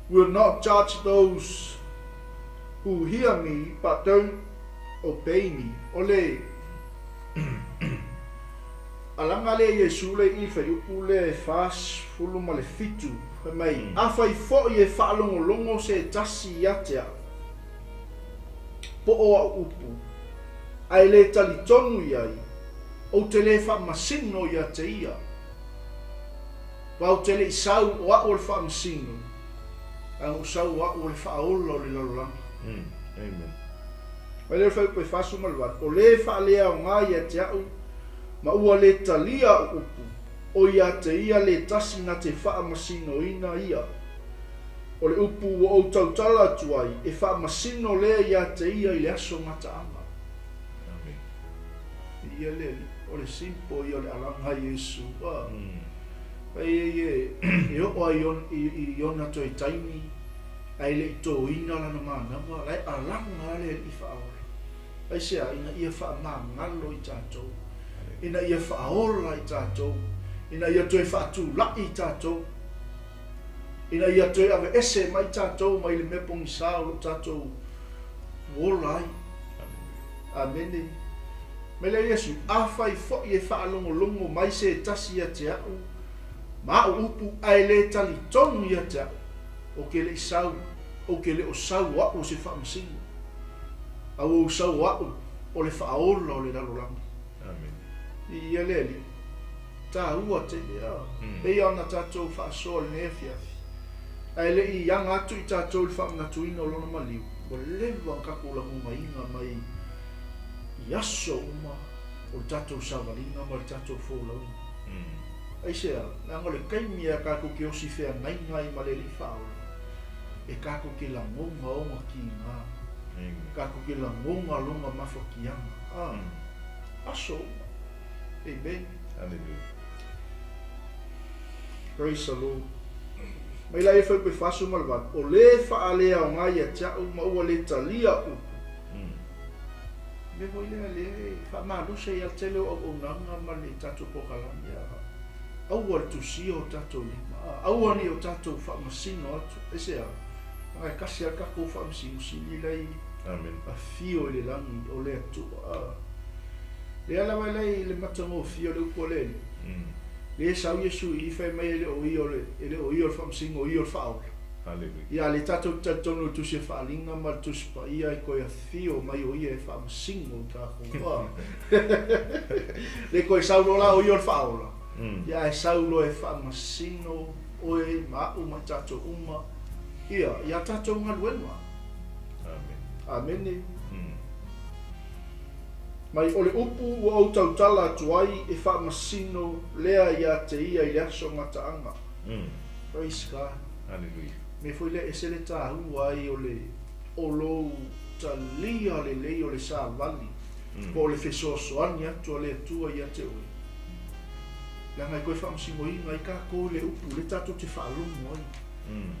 will not judge those who hear me but don't obey me. O le alaga lea Iesu le i fuaiupu lea e 47, fai mai, Afai foi e faalogologo se tasi ia te au, po o au upu, ae le talitonu i ai, ou te le faamasino ia te ia. Vau te le i sau o au o le faamasino, ae na ou sau o au o le faaola o le lalolagi. Amen. Mai lea o le fuaiupu e 48, O le faaleaoga ia te au, ma ua le talia au upu, o ia te ia le tasi na te faamasinoina ia. O le upu ua ou tautala atu ai, e faamasino lea ia te ia i le aso gataaga. Amen. Ia le Alii, o le simpo ia o le alaga Iesu. A, Fai ai e, e oo ai i ona toe taimi, ae le i tōina lana manawa, la e alaga le Alii faaola. Aisea? Ina ia faamagalo i tatou, ina ia faaola i tatou, ina ia toe faatula'i i tatou, ina ia toe aveese mai tatou mai le mea pogisa o lo o tatou ola ai. Amene. Mai lea Iesu, Afai foi e faalogologo mai se tasi ia te a'u ma a'u upu ae lē talitonu ia te a'u, ou te le'i sau, ou te le o sau o a'u o se faamasino, a ua ou sau o a'u o le faaola o le lalolagi. Amen. Viia le Alii. Taua tele a. Pei ona tatou faasoa i lenei afiafi, ae le i aga atu i tatou i le faamanatuina o Lona maliu, ua leva ona tatou lagonaina mai i aso uma o le tatou savaliga ma le tatou folauga. Aisea? Leaga o le taimi a tatou te osi feagaiga ai ma le Alii Faaola, e tatou te lagona ona tiga, tatou te lagona lona mafatiaga. A, aso uma. Amen. Hallelujah. Praise the Lord. Mai la e fai pe 48, o lē faaleaoga ia te a'u ma ua lē talia upu. Mea foi lea lea e faamalosi ai a le tele o auaunaga ma le tatou polokalame a aua le tusia o tatou lima, a aua nei o tatou faamasino atu. Aisea? Leaga e tasi lava le tatou faamasino sili la i Amen. afio i le lagi o le Atua. A lea lava la i le matagofie o le upu a le Alii. Lea e sau Iesu i i fai mai e le o ia o le, e le o ia o le faamasino, o ia o le faaola. Hallelujah. Ia, lea tatou te talitonu i le Tusi a Faaaliga ma le Tusi Paia e toe afio mai o ia e faamasino i tatou. A le toe sau loa la o ia o le faaola, ia ae sau loa e faamasino oe ma a'u ma i tatou uma, ia, i a tatou galuega. Amen. Amene. Mai o le upu ua ou tautala atu ai e faamasino lea ia te ia i le aso gataaga. Praise God. Hallelujah. Mea foi lea e ese le taua ai o le o lou talia lelei o le savali po o le fesoasoani atu a le Atua ia te oe. Leaga e toe faamasinoina ai tatou i le upu lea tatou te faalogo ai.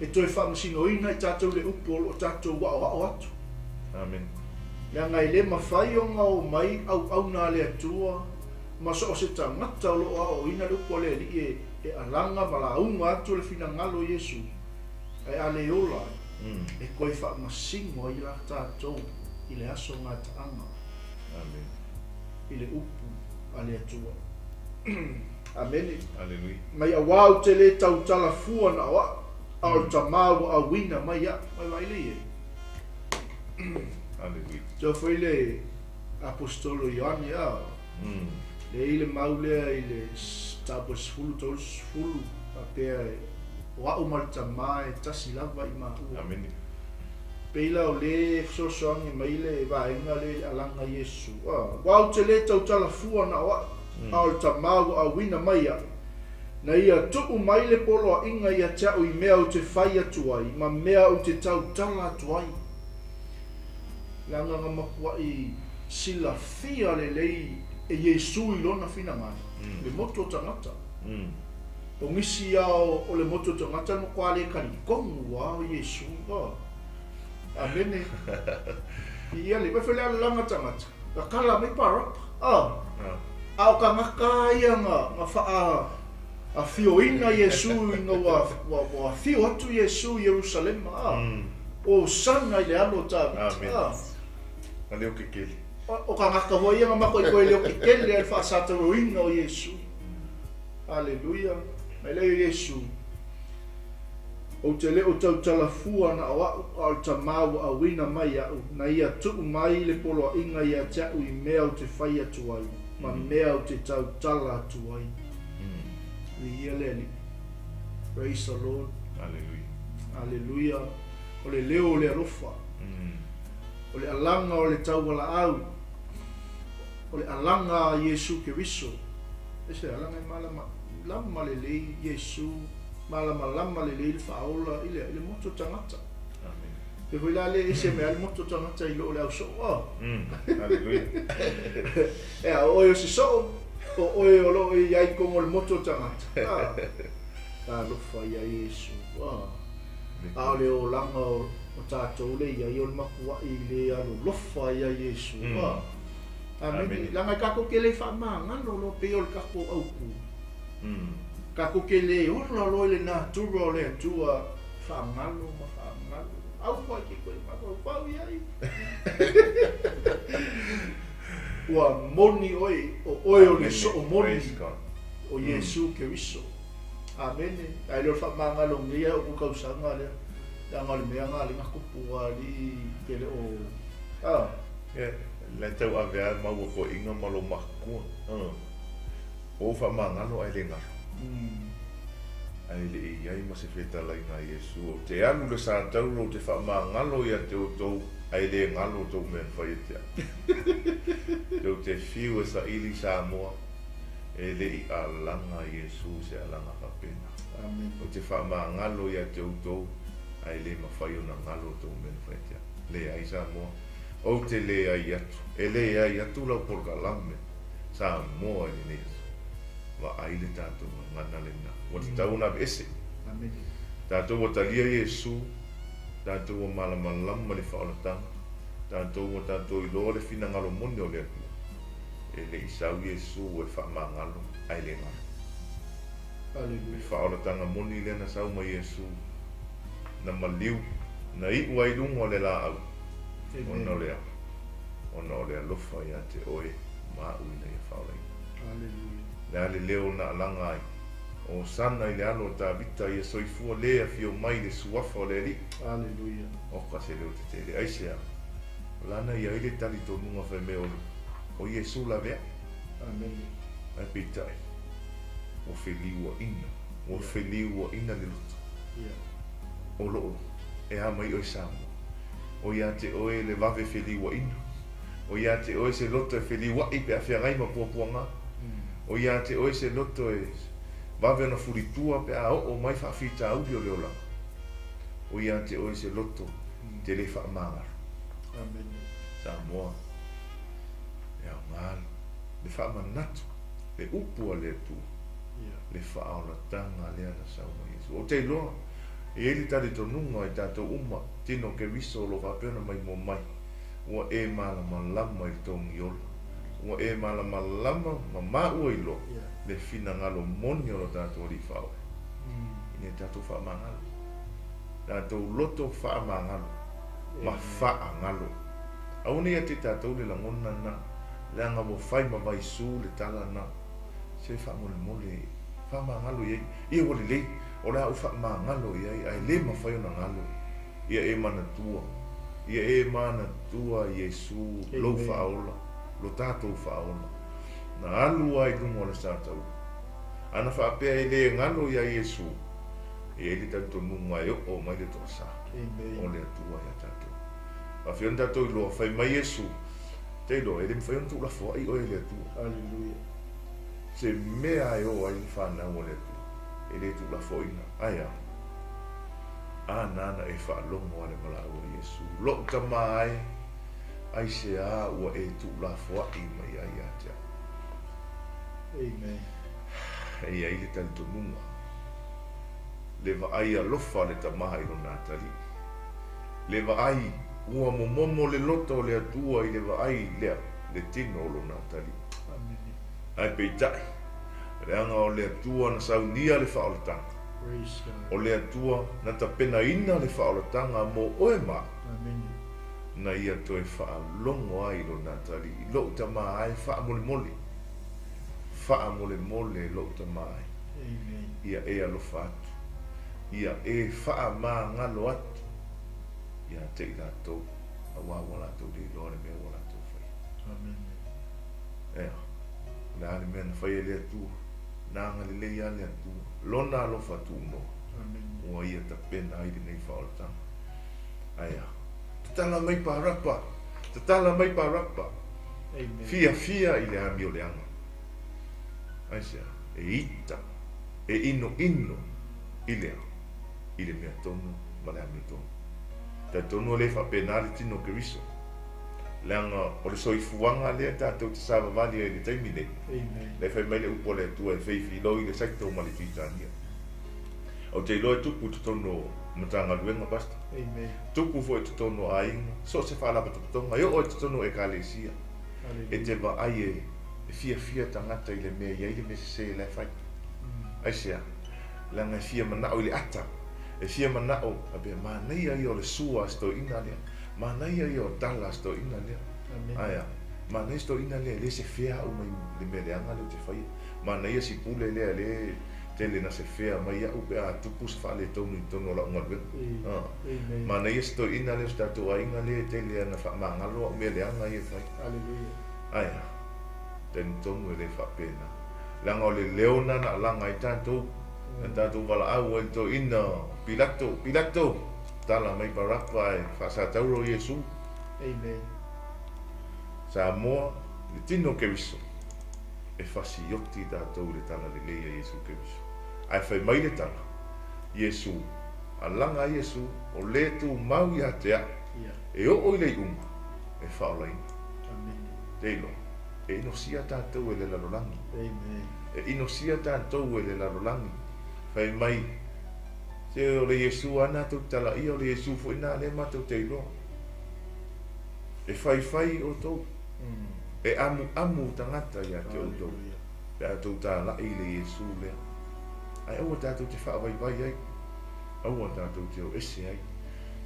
E toe faamasinoina ai tatou i le upu o lo o tatou aoao atu. Amen. Leaga e lē mafai ona o mai auauna a le Atua ma so o se tagata o lo o aoaoina le upu a le Alii e e alaga ma lauga atu le finagalo o Iesu, ae a le ola ai, e toe faamasino ai la tatou i le aso gataaga. Amen. I le upu a le Atua. Amene. Hallelujah. Mai auā ou te lē tautala fua na o a'u, a o le Tamā ua auina mai iaʻu. Mai vaai lea i ai. Hallelujah. Tau foi le Aposetolo Ioane a, lea i le mau lea i le tapu e 10:30 faapea e o a'u ma le Tamā e tasi lava i maua. Amene. Pei la o lē fesoasoani mai le vaega lea i le alaga Iesu. A, aua ou te lē tautala fua na o a'u, a o le Tamā ua auina mai iaʻu, na ia tuu mai le poloaiga ia te a'u i mea ou te fai atu ai ma mea ou te tautala atu ai. Leaga na matua'i silafia lelei e Iesu i lona finagalo, le motu o tagata. O nisi a o le motu o tagata le matua le talitonu a o Iesu. A. Amene. Ia le, mai foi le alalaga tagata, tatala mai Parapa. A. A o tagata ia na na faa afioina Iesu ina ua ua ua afio atu Iesu i Ierusalema. A. Hosana i le alo o Tavita. Amen. A. Na leo kekele. O tagata foi ia na makoikoe leo kekele ai le faasataroina o Iesu. Aleluia. Mai lea o Iesu. Ou te le o tautala fua na o a'u, a o le Tamā ua auina mai iaʻu, na ia tuu mai le poloaiga ia te a'u i mea ou te fai atu ai, ma mea ou te tautala atu ai. Viia le Alii. Praise the Lord. Hallelujah. Aleluia. O le leo o le alofa. O le alaga o le taualaau. O le alaga a Iesu Keriso. E se alaga e malama lama lelei Iesu, malamalama lelei le faaola i le i le motu o tagata. Amen. Pe foi la le ese mea le motu o tagata i lo o le au soo. Oh. Hallelujah. E a o oe o se soo, o oe o lo o i ai kogo o le motu o tagata. Ah. Talofa ia Iesu. Ah. A o le olaga o o tatou le ia i o le makua'i le alolofa ia Iesu. Ah. Amene. Amene. Leaga e tatou te le faamagalo loa pei o le tatou autu. Tatou te le ola loa i le natura o le Atua faagalo ma faagalo. Aua e te toe mafaufau i ai. Ua moni oe, o oe o le soo moni Praise God. o Iesu Keriso. Amene. Ae le o le faamagalogia o ku tausaga lea. Leaga o le mea na le na tupu alii pe le o a. Ia, le tau ave a maua toeaiga ma lou matutua. Ua ou faamagalo ae le galo. Ae le i i ai ma se fetalaiga a Iesu. Ou te alu i le satauro ou te faamagalo ia te outou, ae le galo tou mea na fai ia te au. Tou te fiu e saili Samoa, e le i alaga Iesu i se alaga faapena. Amen. Ou te faamagalo ia te outou, ae le mafai ona galo tou mea na fai ia te au. Leai Samoa, ou te leai atu, e leai atu lau polokalame Samoa i lenei aso. Vaai le tatou gagana lena, ua tatau ona aveese. Amen. Tatou ua talia Iesu, tatou ua malamalama i le faaolataga, tatou ua tatou iloa le finagalo moni o le Atua. E le i sau Iesu e faamagalo ae le galo. Le Hallelujah. faaolataga moni lea na sau mai Iesu, na maliu, na iu ai i luga o le laau, ona o Amen. le ona o le alofa ia te oe ma au ina ia faaolaina. Hallelujah. Le a le leo na alaga ai, o sana i le alo o Tavita ia soifua le afio mai i le suafa o le Alii. Hallelujah. Oka se leo tetele. Aisea? O lana ia ai le talitonuga fai mea o Iesu lavea. Amen. Ae peitai, ua feliuaina, ua feliuaina le loto. Yeah. O loo e a mai oe Samoa. O ia te oe le vave feliuaina. O ia te oe se loto e feliuai pe a feagai ma puapuaga. O ia te oe se loto e vave ona fulitua pe a oo mai faafitauli o le olaga. O ia te oe se loto te le faamagalo. Amen. Samoa, e aoga le faamanatu, le upu a le Atua, Yeah. le faaolataga lea na sau mai Iesu. Ou te iloa, e i ai le talitonuga i tatou uma, tino Keriso o lo faapea ona maimoa mai, ua e malamalama i le togiola, ua e malamalama ma maua iloa Yeah. le finagalo moni o lo tatou Alii faaoe. Ina ia tatou faamagalo, tatou loto faamagalo ma faagalo. Aua ne i ia te i tatou le lagona na, leaga ua fai ma vaisu le tala na, se faamolemole faamagalo i ai. Ia ua lelei, o le a ou faamagalo i ai, ae le mafai ona galo. Ia e manatua, ia e manatua Iesu lou Amen. faaola, lo tatou faaola. Na alu ai i luga o le sataua. Ana faapea e le galo ia Iesu, e i ai le talitonuga e oo mai le toasa o Amen. le Atua ia tatou. Faafia ona tatou iloa, fai mai Iesu, te iloa, e le mafai ona tuulafoai oe e le Atua. Hallelujah. Se mea e oo ai le fanau o le Atua, e le tuulafoaina. Ai a, a nana e faalogo a le valaau a Iesu. Lou tama ai, ai se a ua e tuulafoai mai ai ia te au. Amen. E i ai le talitonuga, le vaai alofa le tama i lona atalii. Le vaai ua momomo le loto o le Atua i le vaai lea, le tino o lona atalii. Amen. Ae peitai, leaga o le Atua na saunia le faaolataga. Praise God. O le Atua na tapenaina le faaolataga mo oe ma au. Amen. Na ia toe faalogo ai lona atalii. Lou tama ai faamolemole. Faamolemole lou tama ai. Amen. Ia e alofa atu. Ia e faamagalo atu. Ia te i latou, auā ua latou le iloa le mea ua latou faia. Amen. Ea, o le a le mea na faia e le Atua, na agalelei a le Atua, lona alofa tuunoa, Amen. ua ia tapena ai lenei faaolataga. Ae a, tatala mai Parapa, tatala mai Parapa, Amen. fiafia i le amioleaga. Ai se a, e ita, e inoino i le a, i le mea tonu ma le amio tonu. Talitonu e le faapena le tino o Keriso. Leaga o le soifuaga lea tatou te savavali ai i le taimi nei. Amen. Le fai mai le upu a le Atua e feifiloi le Saito ma le Fitania. Ou te iloa e tupu i totonu o Matagaluega, Pastor. Amen. Tupu foi i totonu o aiga, so o se faalapotopotoga, e oo i totonu o ekalesia. E te Hallelujah. vaai e fiafia tagata i le mea i ai le mea sese la e fai. Ai se a, leaga e fia manao i le ata, e fia manao, a pea manaia ia o le sua a se toeaina lea, manaia ia o tala a se toeaina lea. Amen. Ai a, Manaia si toeaina lea e le sefea a'u mai le mea leaga lea ou te faia. Manaia si pule lea e le tele na sefea mai a'u pe a tupu se faaletonu i totonu o la'u galuega. Manaia si toeaina lea o si tatou aiga lea e tele ana faamagalo a'u mea leaga ia e fai. Ae a? Talitonu e le faapena. Leaga o le leo lena na alaga ai tatou, na tatou valaau ai i le toeaina, Pilato, Pilato, tala mai Parapa ae faasatauro Iesu. Amen. Samoa, le tino o Keriso, e fasioti tatou i le tala lelei a Iesu Keriso. Ae fai mai le tala, Iesu, alaga a Iesu, o le tumau ia te a'u, e oo i le iuga, e faaolaina. Te iloa, e inosia tatou e le lalolagi. E inosia tatou e le lalolagi. Fai mai, Se o le Iesu lava na tou talaia, o le Iesu foi na lea matou te iloa. E faifai outou, e amuamu tagata ia te outou, pe a outou talai i le Iesu lea. Ae aua tatou te faavaivai ai, aua tatou te o ese ai.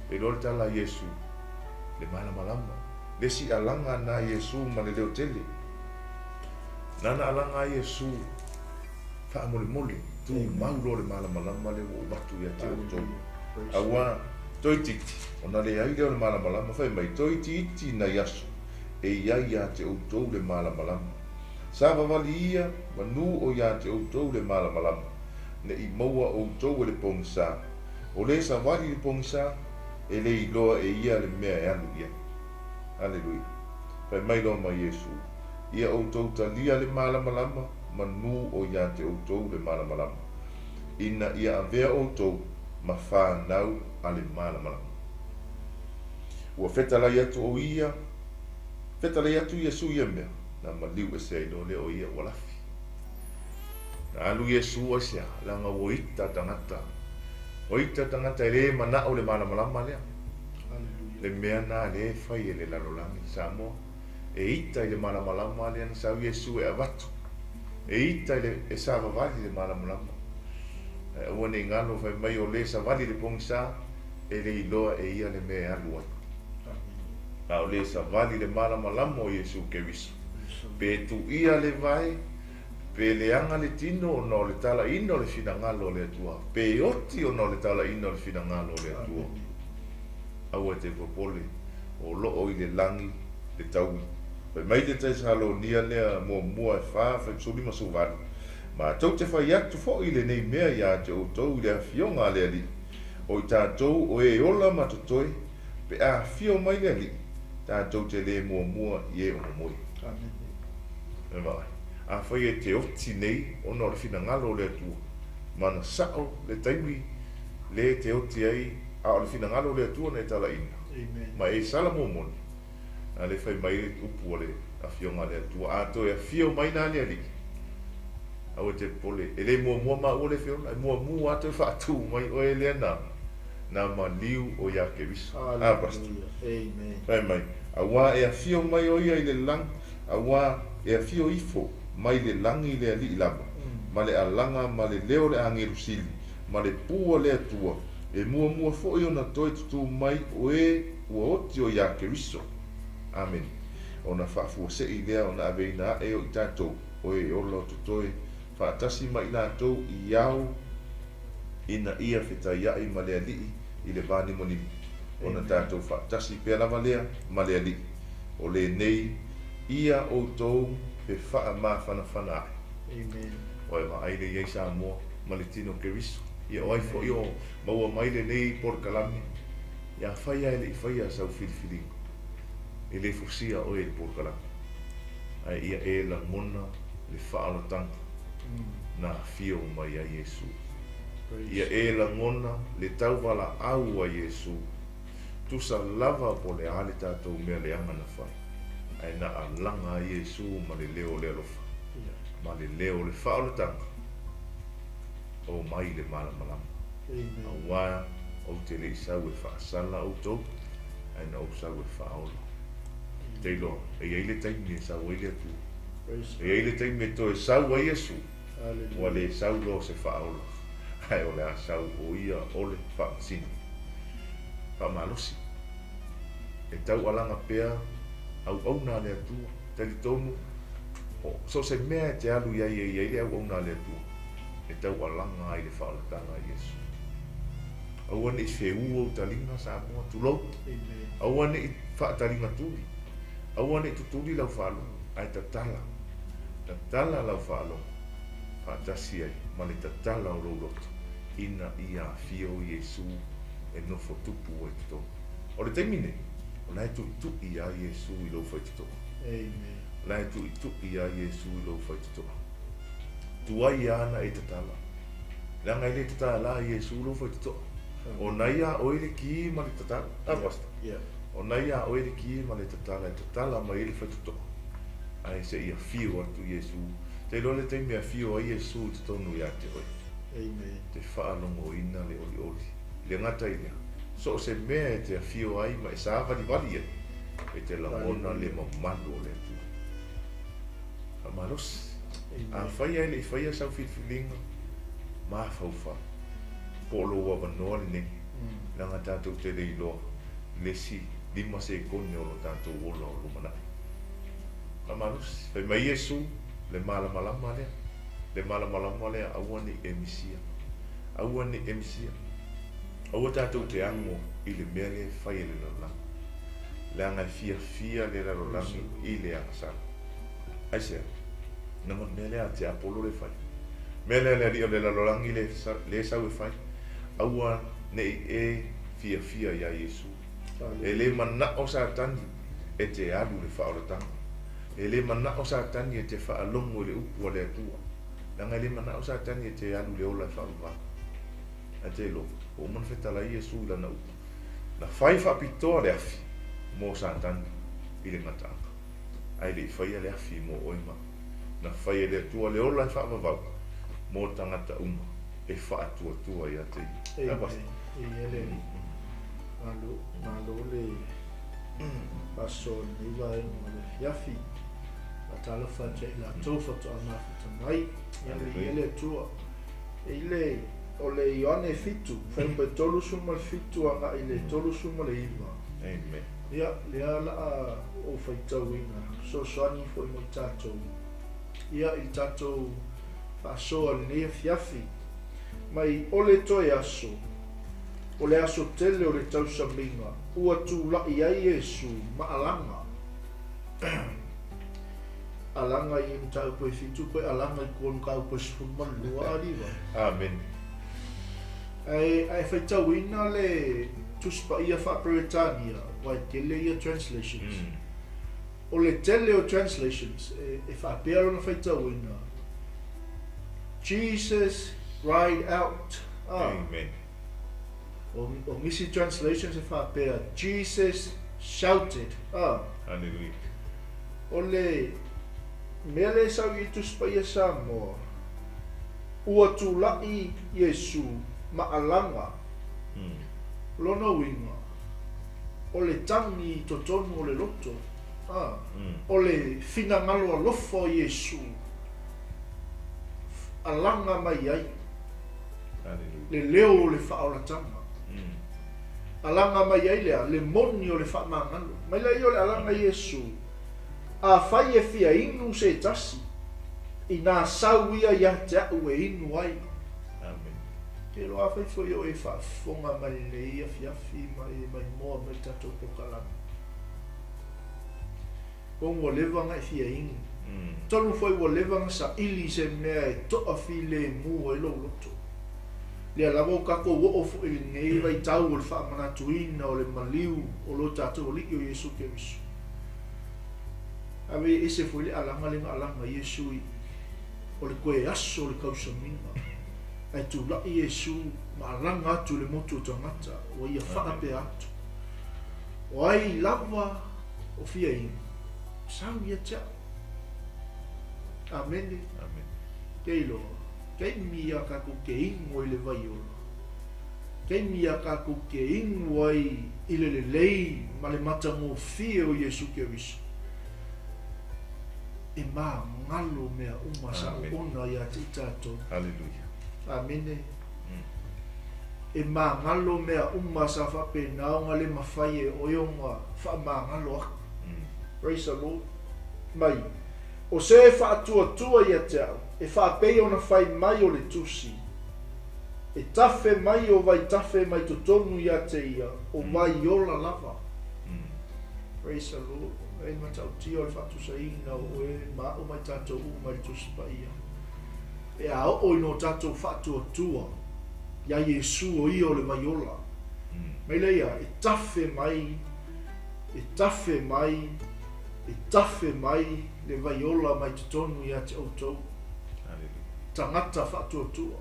Te iloa le tala a Iesu, le malamalama, le isi alaga na Iesu ma le leo tele. Nana alaga a Iesu faamolemole, tumau loa le malamalama lea ua ou avatu ia te outou. Auā, toeitiiti, ona leai lea o le malamalama, fai mai, toeitiiti nai aso e i ai ia te outou le malamalama. Savavali ia, manu o ia te outou le malamalama, ne i maua outou e le pogisa. O le savali i le pogisa, e le iloa e ia le mea e alu i ai. Aleluia. Fai mai loa ma Iesu, Ia outou talia le malamalama, manu o ia te outou le malamalama, ina ia avea outou ma fanau a le malamalama. Ua fetalai atu o ia, fetalai atu Iesu ia mea, na maliu ese ai loa lea o ia ua lafi. Na alu Iesu aisea, leaga ua ita tagata, ua ita tagata e le manao le malamalama lea. Le mea na lea e fai e le lalolagi Samoa, e ita i le malamalama lea na sau Iesu e avatu, e ita i le, e savavali le malamalama. Ae aua ne i galo fai mai o le savali le pogisa, e le iloa e ia le mea e alu ai. A o le savali le malamalama o Iesu Keriso. Pe tuia le vae, pe leaga le tino ona o le talaina o le finagalo o le Atua, pe oti ona o le talaina o le finagalo o le Atua. Aua e te popole, o loo i le lagi le taui. Fai mai le Tesalonia lea muamua e fa, 58. Matou te fai atu foi lenei mea ia te outou i le afioga a le Alii, o i tatou o e ola ma totoe, pe a afio mai le Alii, tatou te le muamua i e o momoe. E vaai, afai e te oti nei ona o le finagalo o le Atua, mana sao le taimi le e te oti ai, a o le finagalo o le Atua na e talaina, ma e sala momoni, a le fai mai le upu a le afioga a le Atua, a toe afio mai la le Alii, aua e te popole, e le muamua maua le feola, e muamua a toe faatu mai oe lea na, na maliu o ia Keriso. A, Pastor. Fai mai, auā e afio mai o ia i le lagi, auā e afio ifo mai le lagi le Alii lava, ma le alaga ma le leo o le agelu sili, ma le pū a le Atua, e muamua foi ona toe tutū mai o e ua oti o ia Keriso. Amene. Ona faafuasei lea ona aveina aʻe o i tatou, o e ola o totoe, faatasi ma i latou i ao ina ia fetaiaʻi ma le Alii i le va nimonimo, ona tatou faatasi pea lava lea ma le Alii, o lenei ia outou fefaamafanafana aʻe. Ua e vaai lea i ai Samoa ma le tino Keriso. Ia o ai foi o maua mai lenei polokalame, ia afai lava e le i faia sau filifiliga, e le fosia oe i le polokalame, ae ia e lagona le faaolataga na afio mai ai Iesu. Ia e lagona le tauvalaau a Iesu, tusa lava po o le a le tatou mea leaga na fai, ae na alaga ai Iesu ma le leo o le alofa, ma le leo o le faaolataga, o mai le malamalama. Auā ou te le i sau e faasala outou, ae na ou sau e faaola. Te iloa, e i ai le taimi e sau ai le Atua. E i ai le taimi e toe sau ai Iesu, ua le sau loa se faaola, ae o le a sau o ia o le faamasino. Faamalosi. E taualaga pea auauna a le Atua. Talitonu, o so o se mea e te alu i ai e i ai le auauna a le Atua, e taualaga ai le faaolataga a Iesu. Aua ne i feū ou taliga, Samoa, tulou. Aua ne i faataliga tuli. Aua ne i tutuli lau faalogo, ae tatala, tatala lau faalogo, faatasi ai ma le tatala o lou loto, ina ia afio Iesu e nofo tupu ai totonu. O le taimi nei, o la e tuitui lava Iesu i lou faitotoa. Amen. O la e tuitui lava Iesu i lou faitotoa. Tuai lava ona e tatala. Leaga e le tatala Iesu lou faitotoa. O na ia oe le ki ma le tatala. A, Pastor? Yeah. O na ia oe le ki ma le tatala e tatala mai ai le faitotoa. Ae se i afio atu Iesu. Te iloa le taimi e afio ai Iesu i totonu ia te oe. Amen. Te faalogoina le olioli. Le gata i lea, so o se mea e te afio ai ma e savalivali ai, e te lagona le mamalu o le Atua. Faamalosi. Afai ae le i faia sau filifiliga, mafaufau, po o lou avanoa lenei, leaga tatou te le iloa le isi 5 sekone o lo tatou ola o lumanai. Faamalosi. Fai mai Iesu, le malamalama lea, le malamalama lea, aua ne i e misia. Aua ne i e misia. Aua tatou te ago i le mea lea e fai e le lalolagi. Leaga e fiafia le lalolagi i le agasala. Aisea? Leaga o le mea lea a tiapolo le fai. Mea lea le alii o le lalolagi le, le sau e fai. Aua ne i e fiafia iā Iesu. E le manao Satani e te alu i le faaolataga. E le manao Satani e te faalogo i le upu a le Atua. Leaga e le manao Satani e te alu i le ola e faavavau. Ae te iloa, ua uma ona fetalai Iesu i lana upu, Na fai faapitoa le afi mo Satani i le gataaga, ae le i faia le afi mo oe ma au. Na fai e le Atua le ola e faavavau mo tagata uma e faatuatua ia te Ia. Amen. Amen. Ia le Alii. Malo, malo le faasoa i lenei vaega o le afiafi. Faatalofa atu ia i latou faatoa mafuta mai. Ia viia le Atua. I le, o le Ioane 7, fuaiupu e 37 agai i le 39. Amen. Ia, lea la a ou faitauina, fesoasoani foi mo i tatou. Ia, i le tatou faasoa i lenei afiafi. Mai o le toe aso, o le aso tele o le tausamiga, ua tula'i ai Iesu ma alaga. Alaga i mataupu e 7 koe alaga i kua mataupu e 12 a liva. Amene. Ae a e faitauina le Tusi Paia faa-Peretania, aua e tele ia translations. O le tele o translations e faapea lona faitauina, Jesus cried out. A. Amen. O nisi translations e faapea, Jesus shouted. A. Hallelujah. O le mea lea e sau i Tusi Paia Samoa, ua tula'i Iesu ma alaga, lona uiga, o le tagi i totonu o le loto, a, o le finagalo alofa o Iesu, alaga mai ai le leo o le faaolataga. Alaga mai ai lea, le moni o le faamagalo. Mai laia o le alaga Iesu, afai e fia inu se tasi, inā sau ia ia te a'u e inu ai. Amen. Ke iloa afai foi o e faafofoga mai lenei afiafi ma e maimoa mai le tatou polokalame. Komu ua leva ona e fia inu. Tonu foi ua leva ona saili se mea e toafilemu ai lou loto. Lea lava ua tatou oo foi i lenei vaitau o le faamanatuina o le maliu o lo tatou Alii o Iesu Keriso. Ave ese foi le alaga lea na alaga ai Iesu i o le toe aso o le tausamiga. Ae tula'i Iesu ma alaga atu i le motu o tagata ua ia faapea atu. O ai lava o fia inu, sau ia te a'u. Amene. Amene. Ke iloa, taimi ia tatou te inu ai i le vai ola. Taimi ia tatou te inu ai i le lelei ma le matagofie o Iesu Keriso. E magalo mea uma sa oona ia te i tatou. Hallelujah. Amene. E magalo mea uma sa faapena ona le mafai e oe ona faamagalo aku. Praise the Lord. mai, o se e faatuatua ia te a'u, e faapei ona fai mai o le tusi, e tafe mai o vaitafe mai totonu ia te ia, o vai ola lava. Praise the Lord. E matautia o le faatusaina o oe ma a'u ma i tatou uma i le Tusi Paia. E a oo ina o tatou faatuatua iā Iesu o ia o le vai ola. Mai lea ia, e tafe mai, e tafe mai, e tafe mai le vai ola mai totonu ia te outou. Tagata faatuatua,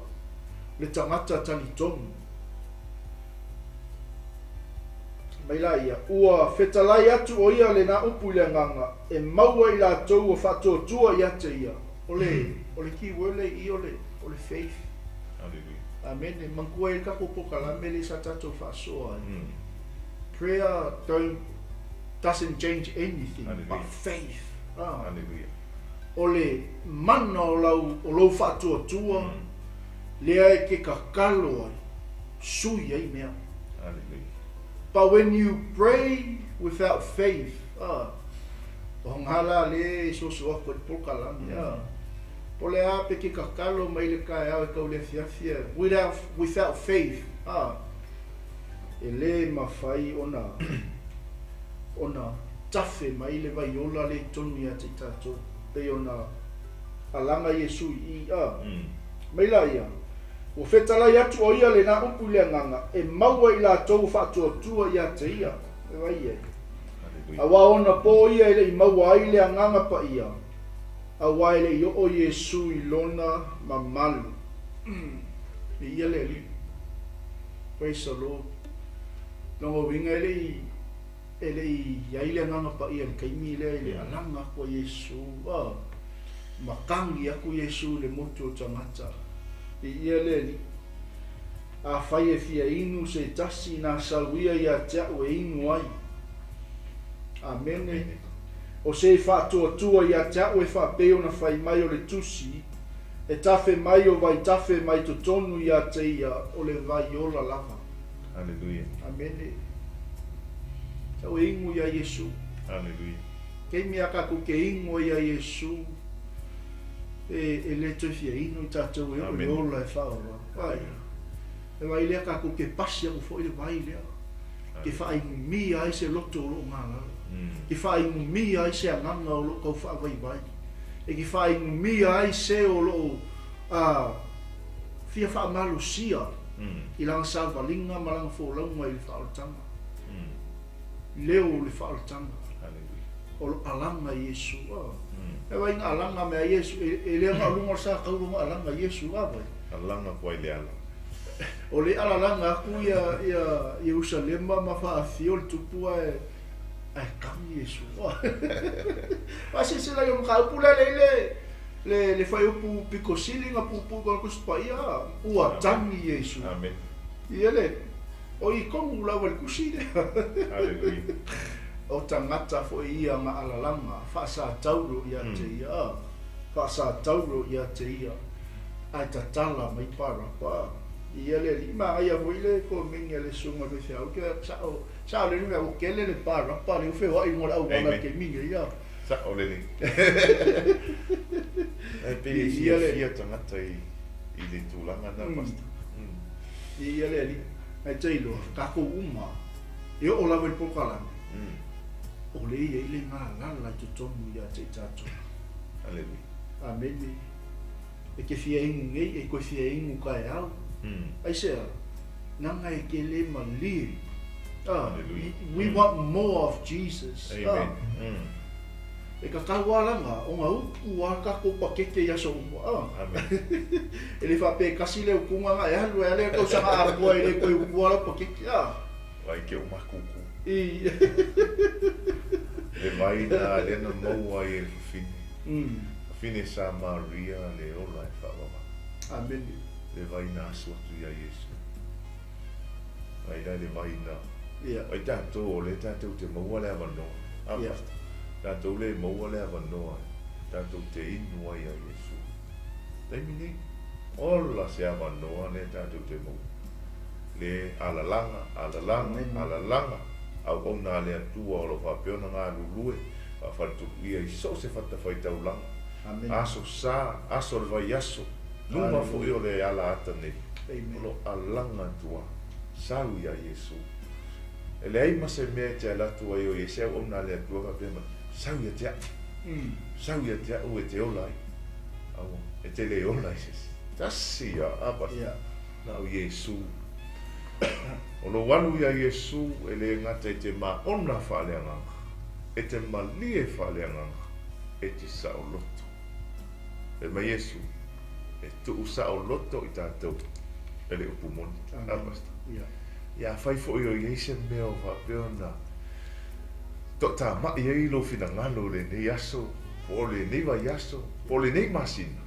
le tagata talitonu. Mai la ia, ua fetalai atu o ia lenā upu i le agaga, e maua i latou ua faatuatua ia te ia. O le, o le keyword lea i i o le, o le faith. Hallelujah. Amene. Manatua ai le tatou polokalame lea sa tatou faasoa ai. Prayer don't, doesn't change anything but Hallelujah. faith. Ah. Hallelujah. O le mana o lau, o lou faatuatua, lea e ke kakalo ai, sui ai mea. Hallelujah. But when you pray without faith, ah, o ngā la le e soso aku i le polokalame, ah. Po le a pe ke kakalo mai le kaeao e kau le afiafi, without, without faith, ah, e le mafai ona, ona tafe mai le vai ola le i tonu ia te i tatou, pei ona alaga Iesu i i, ah. Mai la ia, ua fetalai atu o ia lenā upu i le agaga, e maua i latou ua faatuatua ia te ia, e vai ai. Hallelujah. Auā ona pō ia e le i maua ai le agaga paia, auā e le i oo Iesu i lona mamalu. E ia le Alii. Praise the Lord. Lona uiga e le i e le i i ai le agaga paia i le taimi lea i le alaga aku a Iesu. Ah, matagi aku Iesu i le motu o tagata. I ia le Alii. Afai e fia inu se tasi na sau ia ia te a'u e inu ai. Amene. O se e faatuatua ia te a'u e faapei ona fai mai o le tusi, e tafe mai o vaitafe mai totonu ia te ia o le vai ola lava. Hallelujah. Amene. Tau e inu ia Iesu. Hallelujah. Taimi a kakou ke inu ai ia Iesu, e, e le toe fia inu i tatou e oo i le Amen. ola e faaola. Ai. E vai lea kakou ke pasi aku foi le vai lea. Ke faainumia ai se loto o loo galala. Ke faainumia ai se agaga o loo tau faavaivai. E ke faainumia ai se o loo a, fia faamalosia i lana savaliga ma lana folauga i le faaolataga. Leo o le faaolataga Hallelujah. o lo alaga Iesu. Ah. E vai nga alaga mea Iesu, e, e lea nga luga o le sa kauro nga alaga Iesu a vai. Alaga koa i le ala. O le alalaga aku ia, ia Ierusalema ma faafio le tupu ae, ae kagi Iesu. Faasilasila i o mataupu lea le i le, le, le fuaiupu pito sili na puupuu i kona Tusi Paia, ua tagi Iesu. Amen. Ia le, o i tonu lava i le tusi lea. Hallelujah. O tagata foi ia nga alalaga, faasatauro ia te ia, ah. Faasatauro ia te ia, ae tatala mai Parapa. Ia le alii, magaia foi le komeni a le susuga le faifeau, ke sa'o, sa'o le mea ua kele le Parapa le ufeoa'i luga o le auala Amen. i le taimi nei, ia. Sa'o lelei. Ae pei e Ia le- silafia tagata i i le tulaga na pastor. Ia le alii, ae te iloa, takou uma, e oo lava i le polokalame, o le ia i le galala i totonu ia te i tatou. Hallelujah. Amene. E ke fia inu nei, e koe fia inu kaeao. Aisea, naga e ke le malie. Ah, Hallelujah. we want more of Jesus. Amen. Ah, e kakau a laga, o ngā upu a kakou pakeke i aso uma. Ah, Amen. e le whaape kasi le ukunga nga e alu e ale tausaga atoa e le koe ukua lau pakeke. Ah, Vai ke o makuku. i. Le vai na le na maua ai e le fafine. Fafine sa Maria le ola e faavava. Amen. Le vai na asu atu ia Iesu. Vai la le vai na. Ia. Ai tatou o le tatou te maua le avanoa. Ah, Ia. pastor. Tatou le maua le avanoa. Tatou te inu ai a Iesu. Taimi nei, ola se avanoa le tatou te maua. Le alalaga, alalaga, Amen. alalaga. Auauna a le Atua o lo faapea ona galulue, Faafaletuluia i so o se fatafaitaulaga, Amene. aso sa, aso o le vaiaso, luga foi Hallelujah. o le ala ata nei, o Amen. loo alaga atu lava, sau iā Iesu. E leai ma se mea e te alu atu ai o i ai se auauna a le Atua faapea mai, sau ia te a'u, sau ia te a'u e te ola ai. Aua, e te lē ola i se isi. Tasi ia, a pastor. Na o Iesu. O lou alu iā Iesu e lē gata i te maona faaleagaga, e te malie faaleagaga, e te saoloto. Fai mai Iesu, e tuusaoloto i tatou e le upu moni. A Amen. pastor. Ia. Ia afai foi o i ai se mea o faapea ona toatama'i ai lou finagalo i lenei aso, po o lenei vaiaso, po o lenei masina,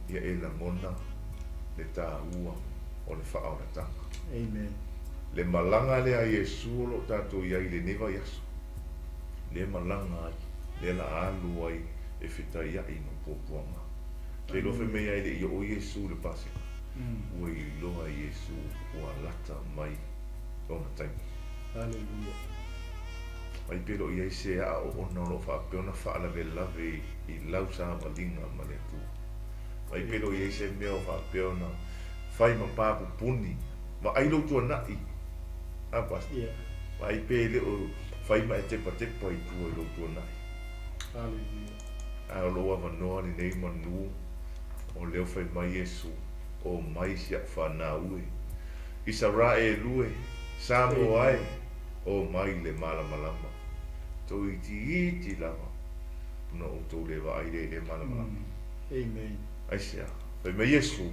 ia e lagona le tāua o le faaolataga. Amen. Le malaga lea a Iesu o loo tatou i ai i lenei vaiaso, lea e malaga ai, lea la a alu ai e fetaia'i ma puapuaga. Te iloa fai Hallelujah. mai ai e le i oo Iesu i le Paseka, ua iloa e Iesu ua lata mai lona taimi. Hallelujah. Ai pe le o i ai se aoaoga o loo faapea ona faalavelave i lau savaliga ma le Atua. Ai pe le o i ai se mea o faapea ona fai ma papupuni, vaai lou tuana'i, a pastor. Vaai pe le o fai ma e tepatepa i tua i lou tuana'i. Hallelujah. Ae o lou avanoa lenei manu o lea ua fai mai Iesu, O mai si a'u fanau e, Isaraelu e, Samoa e, Amen. o mai i le malamalama. Toitiiti lava ona outou le vaai lea i lea malamalama. Amen. Aisea? Fai mai Iesu,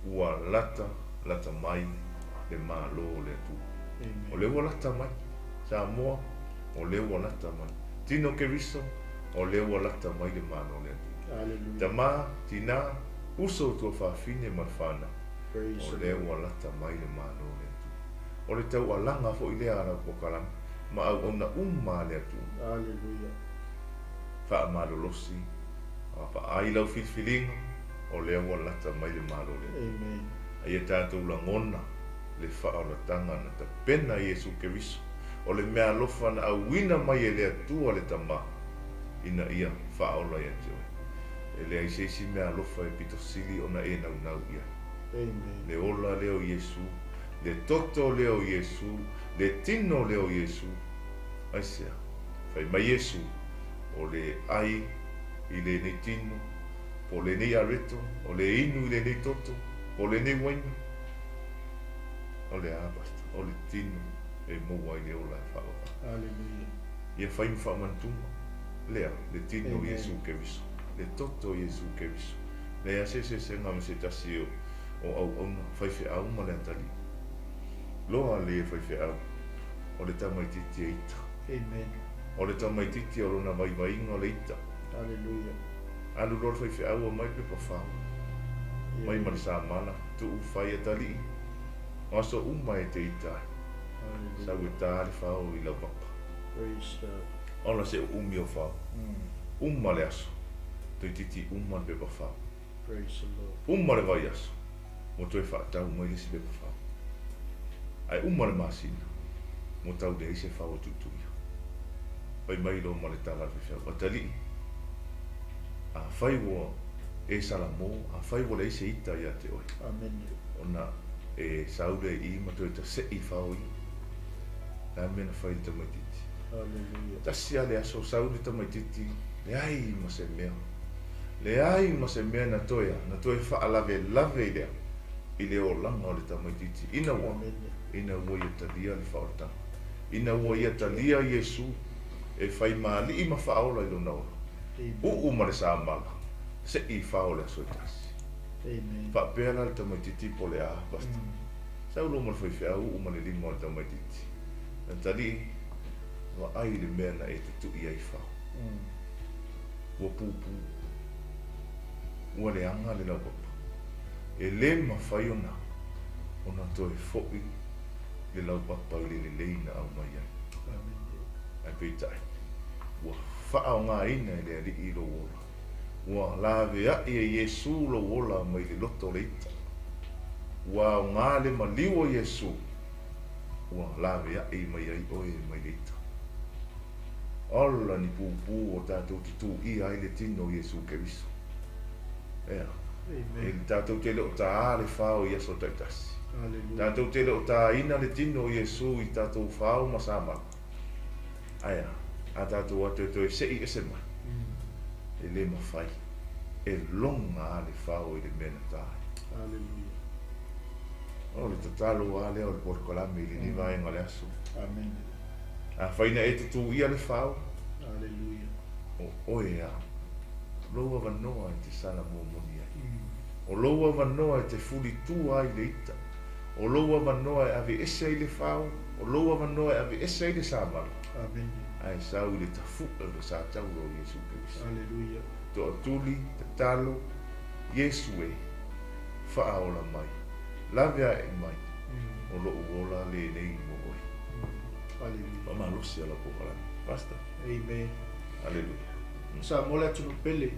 Ua lata, lata mai le Malo o le Atua. O Amen. lea ua lata mai, Samoa, o lea ua lata mai. Tino Keriso, o lea ua lata mai le Malo o le Atua. Hallelujah. Tamā, tinā, uso o tuafafine ma le fanau, Praise o the lea Lord. ua lata mai le Malo o le Atua. O le taualaga foi lea a lau polokalame ma auauna uma a le Atua. Hallelujah. Faamalolosi, vaai lau filifiliga, o lea ua lata mai le Malo o le Atua. Amen. A ia tatou lagona le faaolataga na tapena e Iesu Keriso, o le meaalofa na auina mai e le Atua le Tamā, ina ia faaola ia te oe. E leai se isi meaalofa e pito sili ona e naunau i ai. Amen. Le ola lea o Iesu, le toto lea o Iesu, le tino lea o Iesu. Aisea? Fai mai Iesu, o le ai i lenei tino, po o lenei areto, o le inu i lenei toto, po o lenei uaina. O le a, pastor? O le tino e maua ai le ola e faavavau. Hallelujah. Ia fai ma faamanatuga, lea, le tino o Amen. Iesu Keriso, le toto o Iesu Keriso. Leai lava se eseesega ma se tasi o, o auauna, faifeau ma le atalii. Loa le faifeau, o le tamaitiiti e ita. Amen. O le tamaitiiti o lona vaivaiga o le ita. Hallelujah. Alu loa le faifeau aumai le pepa fao. Mai ma le samala, tuu fai atalii. O aso uma e te ita ai. Sau Hallelujah. e tā le fao i laupapa. Praise God. Ola se umi o fao. Uma le aso. Toeitiiti uma le pepa fao. Praise the Lord. Uma le vaiaso. Ua toe faatau mai le isi pepa fao. Ae uma le masina. Ua tau leai se fao e tuituia. Fai mai loa ma le tala a le faifeau. Atalii, afai ua e salamo, afai ua leai se ita ia te oe. Amen. Ona e sau lea i i ma toe tase'i fao ia. Le a le mea na fai i le tamaitiiti? Hallelujah. Tasi lava le aso sau le tamaitiiti, leai ma se mea. Leai ma se mea na toe a, na toe faalavelave i le a, i le olaga o le tamaitiiti. Ina ua, Amen. ina ua ia talia le faaolataga. Ina ua ia talia Iesu e fai ma alii ma faaola i lona ola. Amen. Uu ma le samala, se'i fao le aso e tasi. Amen. Faapea la le tamaitiiti po o le a, pastor. Sau loa ma le faifeau uu ma le lima o le tamaitiiti. Atalii, vaai i le mea na e tutui ai fao. Ua pupū. Ua leaga le laupapa. E lē mafai ona ona toe fo'i le laupapa i le lelei na aumai ai. Amen. Ae peitai, ua faaaogaina e le Alii lou ola. Ua laveai e Iesu lou ola mai le loto o le ita. Ua aoga le maliu o Iesu, ua laveai mai ai oe mai le ita. Ola ni pupū o tātou tutuʻia ai le tino o Iesu Keriso. Ea. E Amen. tātou te le o tā le whao i aso taitasi. Hallelujah. Tātou te le o tāina le tino o Iesu i tātou whao ma samala. Aia, a tātou atu e toe sei ese mai. E le mawhai. E longa a le whao i le mena tāi. Hallelujah. O le tatalo a lea o le polokalame i le niva e le aso. Amen. A whaina e tutu ia le whao, Hallelujah. o oe a. Loa vanoa e te sala mōmoni ai. O loa vanoa e te fuli tua ai le ita. O loa vanoa e ave ese ai le whao. O loa vanoa e ave ese ai le samala. Amen. Ae sau i le tafu'a o le sa taula o Iesu Keriso. Hallelujah. To'atuli, tatalo, Iesu e, fa'aola mai. Lave a'e mai, o lo'u ola lenei mo oe. Hallelujah. Fa'amalosi ala pokalame. Pastor. Amen. Hallelujah. Sa mo le atunu pele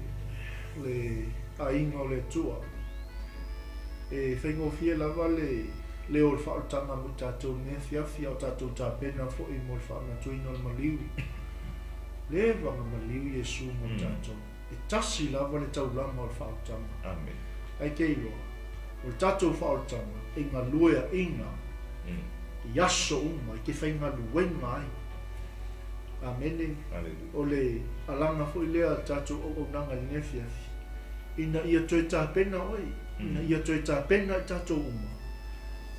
le aiga o le Atua. E faigofie lava le le o le fa'aolataga mo i tatou lenei afiafi a o tatou tapena fo'i mo le fa'amatuina o le maliu. Le vaga maliu Iesu mo i tatou. E tasi lava le taulaga o le fa'aolataga. Amen. Ai ke iloa. O le tatou fa'aolataga e galue a'iga i aso uma i ke faigaluega ai. Amene. Hallelujah. O le alaga fo'i lea a le tatou auaunaga i lenei afiafi. Ina ia toe tapena oe, ina ia toe tapena i tatou uma.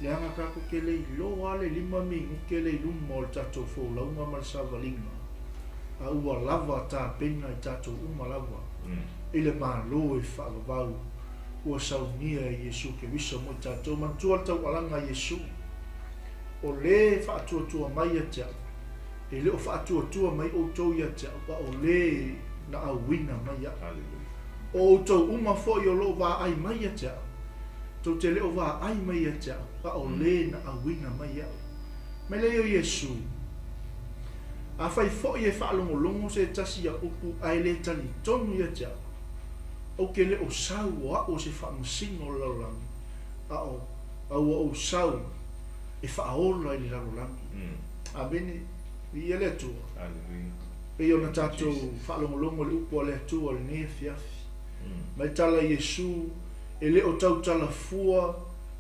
Leaga tatou te le iloa le 5 minute le i luma o le tatou folauga ma le savaliga. A ua lava tapena i tatou uma lava. I le malo e fa'avavau ua saunia e Iesu Keriso mo i tatou. Manatua le tau'alaga a Iesu. O lē fa'atuatua mai ia te a'u. E lē o fa'atuatua mai outou ia te a'u, a o lē na auina mai a'u. Hallelujah. O outou uma fo'i o lo'o va'ai mai ia te a'u. Tou te lē o va'ai mai ia te a'u, a o lē na auina mai a'u. Mai lea o Iesu. Afai fo'i e fa'alogologo se tasi ia upu ae lē talitonu ia te a'u. Ou ke lē o sau o a'u o se fa'amasino o le lalolagi. A o a ua ou sau e fa'aola i le lalolagi. Amene. Viia le Atua. Hallelujah. Pei ona tatou fa'alogologo i le upu a le Atua lenei afiafi. Mai tala Iesu e lē o tautalafua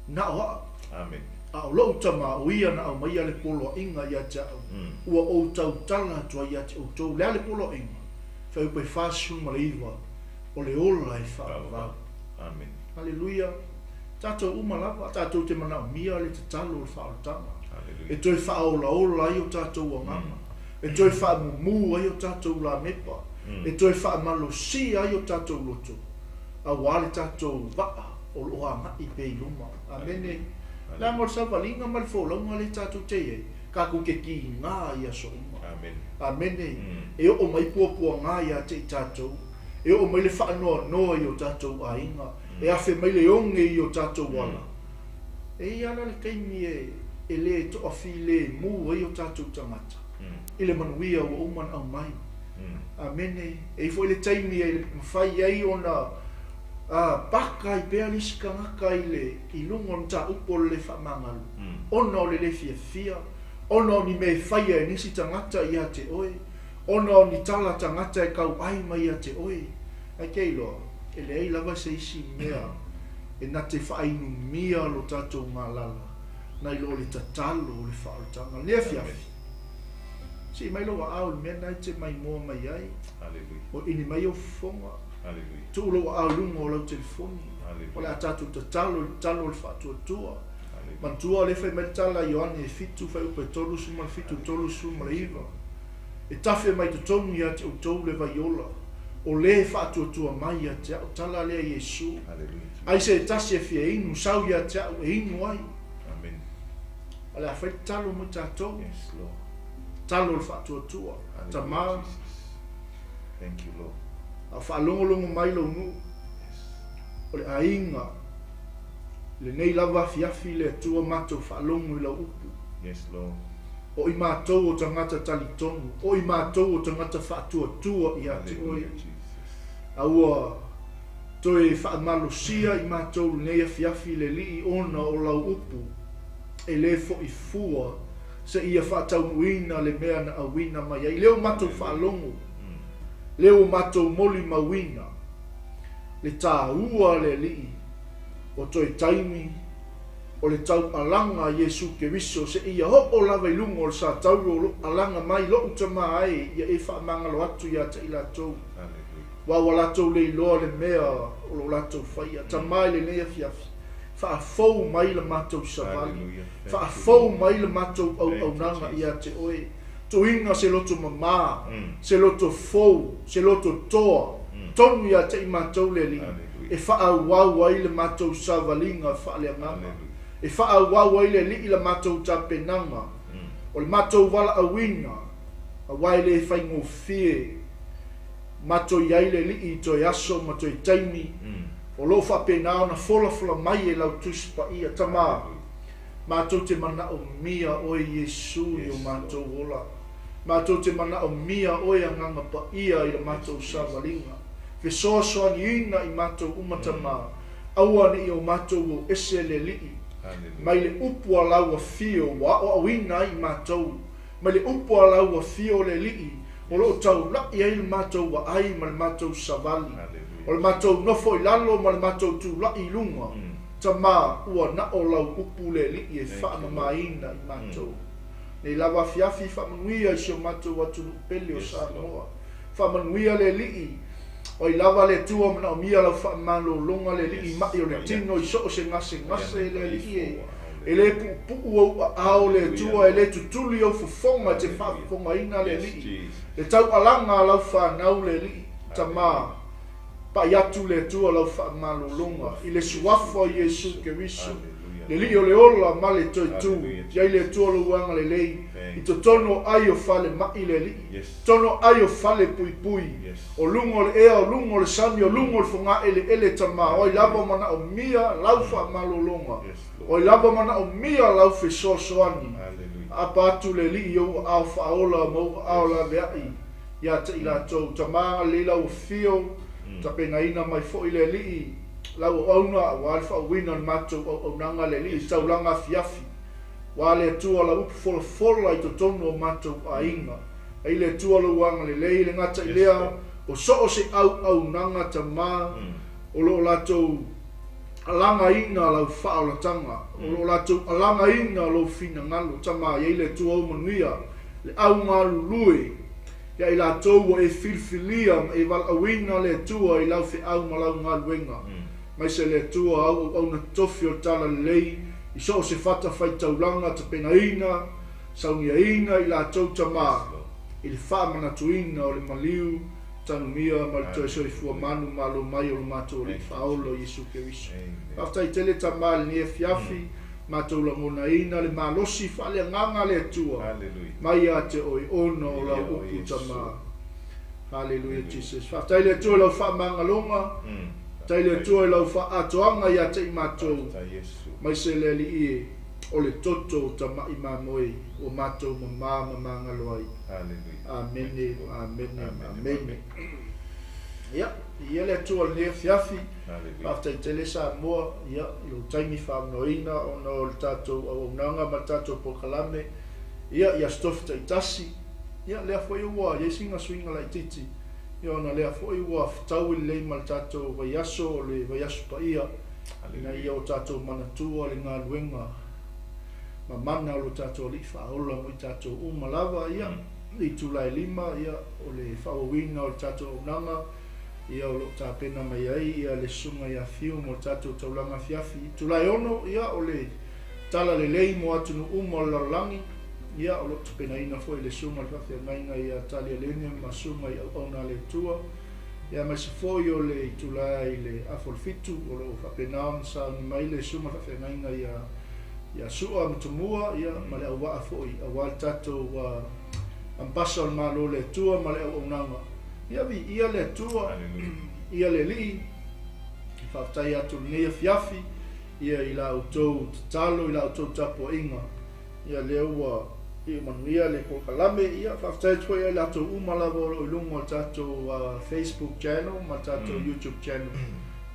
na o a'u. Amen. A o lo'u tamā o ia na aumaia le poloa'iga ia te a'u. Ua ou tautala atu ai ia te outou. Le a le poloa'iga? Fa'aiupu e 49 o le ola e fa'avavau. Amen. Haleluia. Tatou uma lava, tatou te mana'omia le tatalo o le fa'aolataga. E Hallelujah. toe fa'aolaola ai o tatou agaga. E toe fa'amumū ai o tatou lamepa. E toe fa'amalosia ai o tatou loto. Auā le tatou va'a o lo'o aga'i pea i luma. Amene. Leaga o le savaliga ma le folauga le tatou te ai. Kakou te kigā i aso uma. Amen. Amene. E oo mai puapuagā iā te i tatou. E oo mai le fa'anoanoa i o tatou aiga. E afe mai le oge i o tatou ala. E ia la le taimi e lē to'afilēmū ai o tatou tagata. I le manuia ua uma na aumai. Amene. E i fo'i le taimi e mafai ai ona paka ai pea le isi tagata i le i luga o le mataupu o le lē fa'amagalu. Ona o le lē fiafia, ona o ni mea e faia e nisi tagata ia te oe, ona o ni tala tagata e kau'ai mai ia te oe. Ae ke iloa, e leai lava se isi mea e na te fa'ainumia lo tatou galala nai lo o le tatalo o le fa'aolataga. Lenei afiafi. Si'i mai lou a'ao i le mea na e te maimoa mai ai. Hallelujah. O ini mai au fofoga. Hallelujah. Tu'u lou a'ao i luga o lau telefoni. O le Hallelujah. a tatou tatalo i le tatalo o le fa'atuatua. Hallelujah. Manatua o le fai mai le tala a Ioane e 7 fuaiupu e 37 39. E tafe mai totonu ia te outou le vaiola. O lē fa'atuatua mai ia te a'u tala lea Iesu. Hallelujah. Ai se tasi e fia inu sau ia te a'u e inu ai. Amen. O le a fai le talo mo i tatou. Yes, Lord. Talo o le fa'atuatua. Hallelujah, Tamā, Jesus. Thank you, Lord. a fa'alogologo mai lou nu'u. Yes. O le aiga. Lenei lava afiafi le Atua matou fa'alogo i lau upu. Yes, Lord. O i matou o tagata talitonu. O i matou o tagata fa'atuatua ia te oe. Hallelujah, Jesus. A ua toe fa'amalosia i matou lenei afiafi le li'i ona o lau upu. E lē fo'i fua Seia faataunuuina le mea na auina mai ai. Lea ua matou faalogo, lea ua matou molimauina le taua a le Alii o toe taimi o le taualaga a Iesu Keriso seia oo lava i luga o le satauro o loo alaga mai lou Tama e ia e faamagalo atu ia te i latou. Aua ua latou le iloa le mea o lo latou faia. Tama i lenei afiafi, faafou mai la matou savali, faafou mai la matou auaunaga ia te oe. Tuuina se loto mamā, se loto fou, se loto toa, tonu ia te i matou le Alii, e faaauau ai le matou savaliga faaleagaga, e faaauau ai le Alii la matou tapenaga o le matou valaauina, aua e le faigofie matou i ai le Alii i toe aso ma toe taimi o lo o faapena ona folafola mai e lau Tusi Paia. Tama, matou te manaomia oe Iesu i o matou ola. Matou te manaomia oe Agaga Paia i la matou savaliga. Fesoasoaniina i matou uma Tama, aua ne i o matou o ese le Alii mai le upu a lau afio ua aoaoina ai i matou, mai le upu a lau afio o le Alii o lo o taulai ai le matou vaai ma le matou savali, o le matou nofo i lalo ma le matou tulai i luga, Tama, ua na o lau upu le Alii e faamamaina i matou. Nei lava afiafi faamanuia i si o matou atunuu pele o Samoa. Faamanuia le Alii, o ai lava le Atua manaomia lau faamalologa le Alii mai o le tino i so o se gasegase le Alii e. E le puupuu ou aao le Atua, e le tutuli ou fofoga e te faafofogaina le Alii, le taualaga a lau fanau le Alii. Tama, pai atu le Atua lau faamalologa i le Suafa o Iesu Keriso, le Alii o le ola ma le toe tu. I ai le Atua lou agalelei i totonu o ai o falemai le Alii, totonu o ai o fale puipui, o luga o le ea, o luga o le sami, o luga o le fogaeleele, Tama, o ai lava o manaomia lau faamalologa, o ai lava o manaomia lau fesoasoani. Aapa atu le Alii i ou aao faaola ma ou aao laveai ia te i latou. Tama, agalelei lau afio, tapenaina mai foi le Alii lau auauna aua le faauuina o le matou auaunaga le Alii i taulaga afiafi. Aua le Atua lau upu folafola i totonu o matou aiga. Ai le Atua lou agalelei, le gata i lea, o so o se auaunaga Tama o lo o latou alagaina lau faaolataga, o lo o latou alagaina lou finagalo. Tama, i ai le Atua ou manuia, le au galulue ia i latou ua e filifilia ma e valaauina le Atua i lau feau ma lau galuega. Maise le Atua au auauna totofi o le talalelei i so o se fatafaitaulaga tapenaina, sauniaina i latou Tama i le faamanatuina o le maliu tanumia ma le toe soifua manu malo mai o lo matou Alii Faaola o Iesu Keriso. Faafetai tele Tama i lenei afiafi, matou lagonaina le malosi faaleagaga a le Atua mai ia te oe ona o lau upu Tama. Hallelujah Jesus. Faafetai le Atua i lau faamagaloga. Faafetai le Atua i lau faaatoaga ia te i matou. Maise le Alii e o le toto o tama'i mamoe ua matou mamā ma magalo ai. Amene, amene, amene. Ia, ia le Atua i lenei afiafi. Faafetai tele Samoa, ia, i lou taimi faamanoina ona o le tatou auaunaga ma le tatou polokalame, ia, i Aso Tofi taitasi. Ia, lea foi ua i ai sina suiga laitiiti, ia, ona lea foi ua fetaui lelei ma le tatou vaiaso o le vaiaso paia, ina ia o tatou manatua le galuega mamana o lo tatou Alii Faaola mo i tatou uma lava. Ia, i itula e 5, ia, o le faaauauina o le tatou auaunaga, ia, o lo o tapena mai ai ia le Susuga ia Fiu mo le tatou taulaga afiafi. Itula e 6, ia, o le Tala Lelei mo atunuu uma o le lalolagi, ia, o lo o tapenaina foi le Susuga i le Faafeagaiga ia Talialene ma Susuga i Auauna a le Atua. Ia, aemaise foi o le itula i le afa o le 7, o lo o faapena ona sauni mai le Susuga i le Faafeagaiga ia Sua ma Tumua, ia, ma le auvaa foi aua le tatou Ambasa o le Malo o le Atua ma le auaunaga. Ia, viia le Atua, ia le Alii, faafetai atu i lenei afiafi, ia i la outou tatalo, i la outou tapuaiga, ia lea ua iu manuia le polokalame. Ia, faafetai atu foi ia i latou uma lava o lo o i luga o le tatou Facebook channel ma le tatou YouTube channel.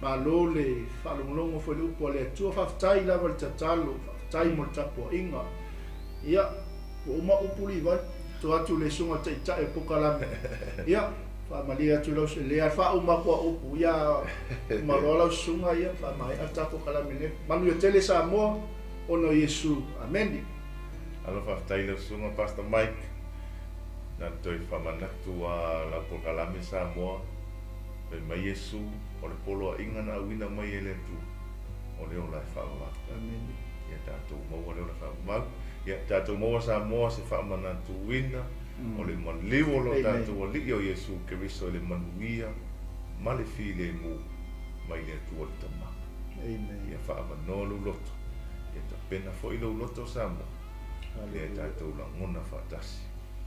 Malo le faalogologo foi i le upu a le Atua. Faafetai lava le tatalo, faafetai mo le tapuaiga. Ia, Ua uma upu Livai, to atu le susuga taitai o polokalame. Ia, faamalie atu lau e lea faauma atu au upu, ia uma loa lau susuga ia faamaea le tatou polokalame nei. Manuia tele Samoa ona o Iesu. Amene. Alo faafetai lau susuga Pastor Mike. Na toe faamanatu a lau polokalame Samoa. Fai mai Iesu, o le poloaiga na auina mai e le Atua, o le ola e faavavau. Amene. Ia tatou maua le ola faavavau. Ia tatou maua Samoa se faamanatuina o le maliu o lo tatou Alii o Iesu Keriso i le manuia ma le filemu mai le Atua le Tama. Amen. Ia faavanoa lou loto, ia tapena foi lou loto Samoa, lea e tatou lagona faatasi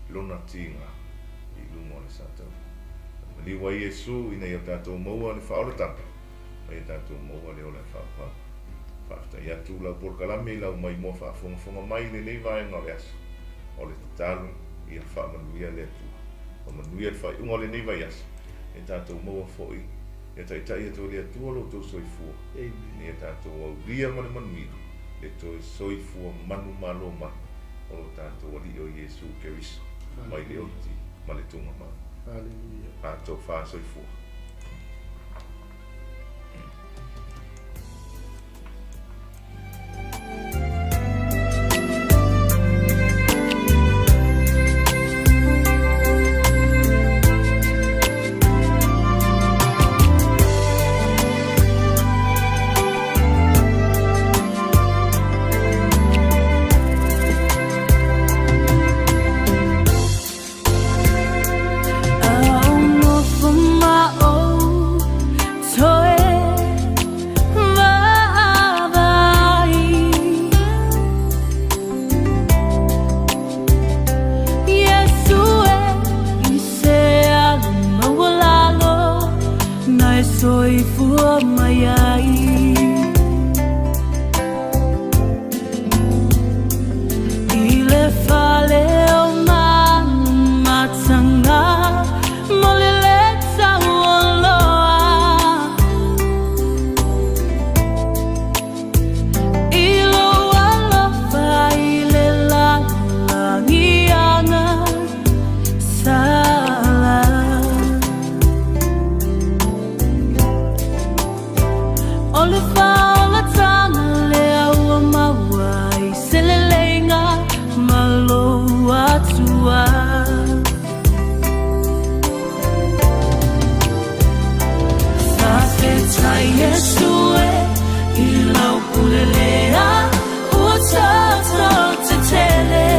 lona tiga i luga o le sataua. Maliu ai Iesu ina ia tatou maua le faaolataga ma ia tatou maua le ola e faavavau. Faafetai atu lau polokalame i lau maimoa faafogafoga mai i lenei vaega o le aso. O le tatalo ia faamanuia le Atua. Faamanuia le faaiuga o lenei vaiaso. Ia tatou maua foi, ia taitai atu e le Atua lo outou soifua. Amen. Ia tatou aulia ma le manuia le toe soifua manumalo mai o lo tatou Alii o Iesu Keriso mai le oti ma le tugamau. Hallelujah. Ato faasoifua. Soifua mai ai. I le fale o manumatanga mo le le taualoa. I lou alofa i le lalolagi agasala. O le faaolataga lea ua maua i se leleiga ma lou Atua. Faafetai Iesu e i lau pule lea ua tatou tetele.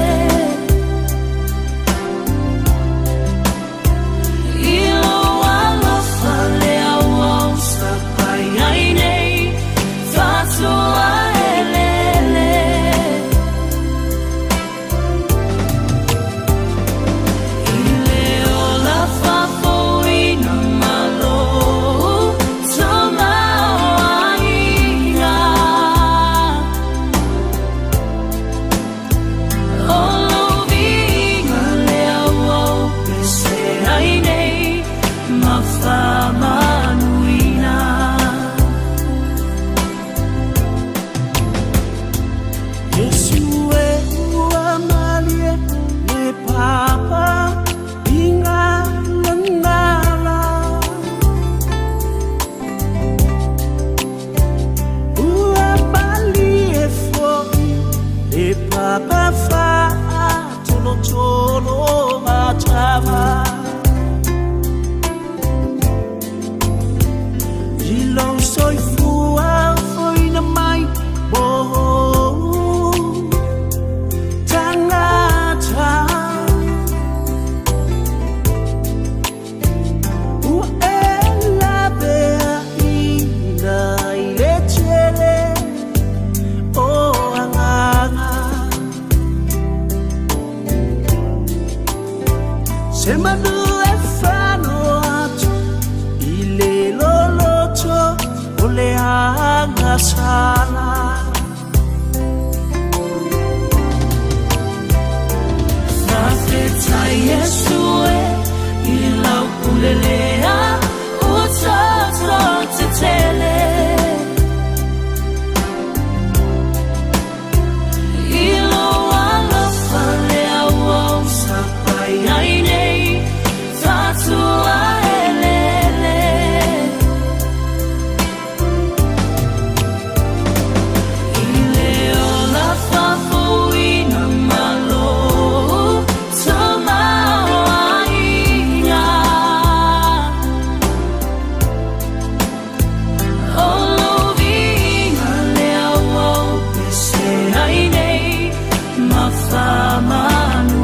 I lou alofa lea ua osapai ai nei fatoa elele. I le ola faafofoina ma lou tamaoaiga. O lou viiga lea ua ou pese ai nei ma faamanuina. Iesu e ua malie le papa inga langala. Ua malie foi le papa faatolotolo matava. I lou soifua foina mai mo tagata. Ua e laveaina i le tele o agaga. Se manu e fano atu i le loloto o le agasala. Faafetai Iesu e i lau pule lea ua tatou tetele. I lou alofa lea Manu.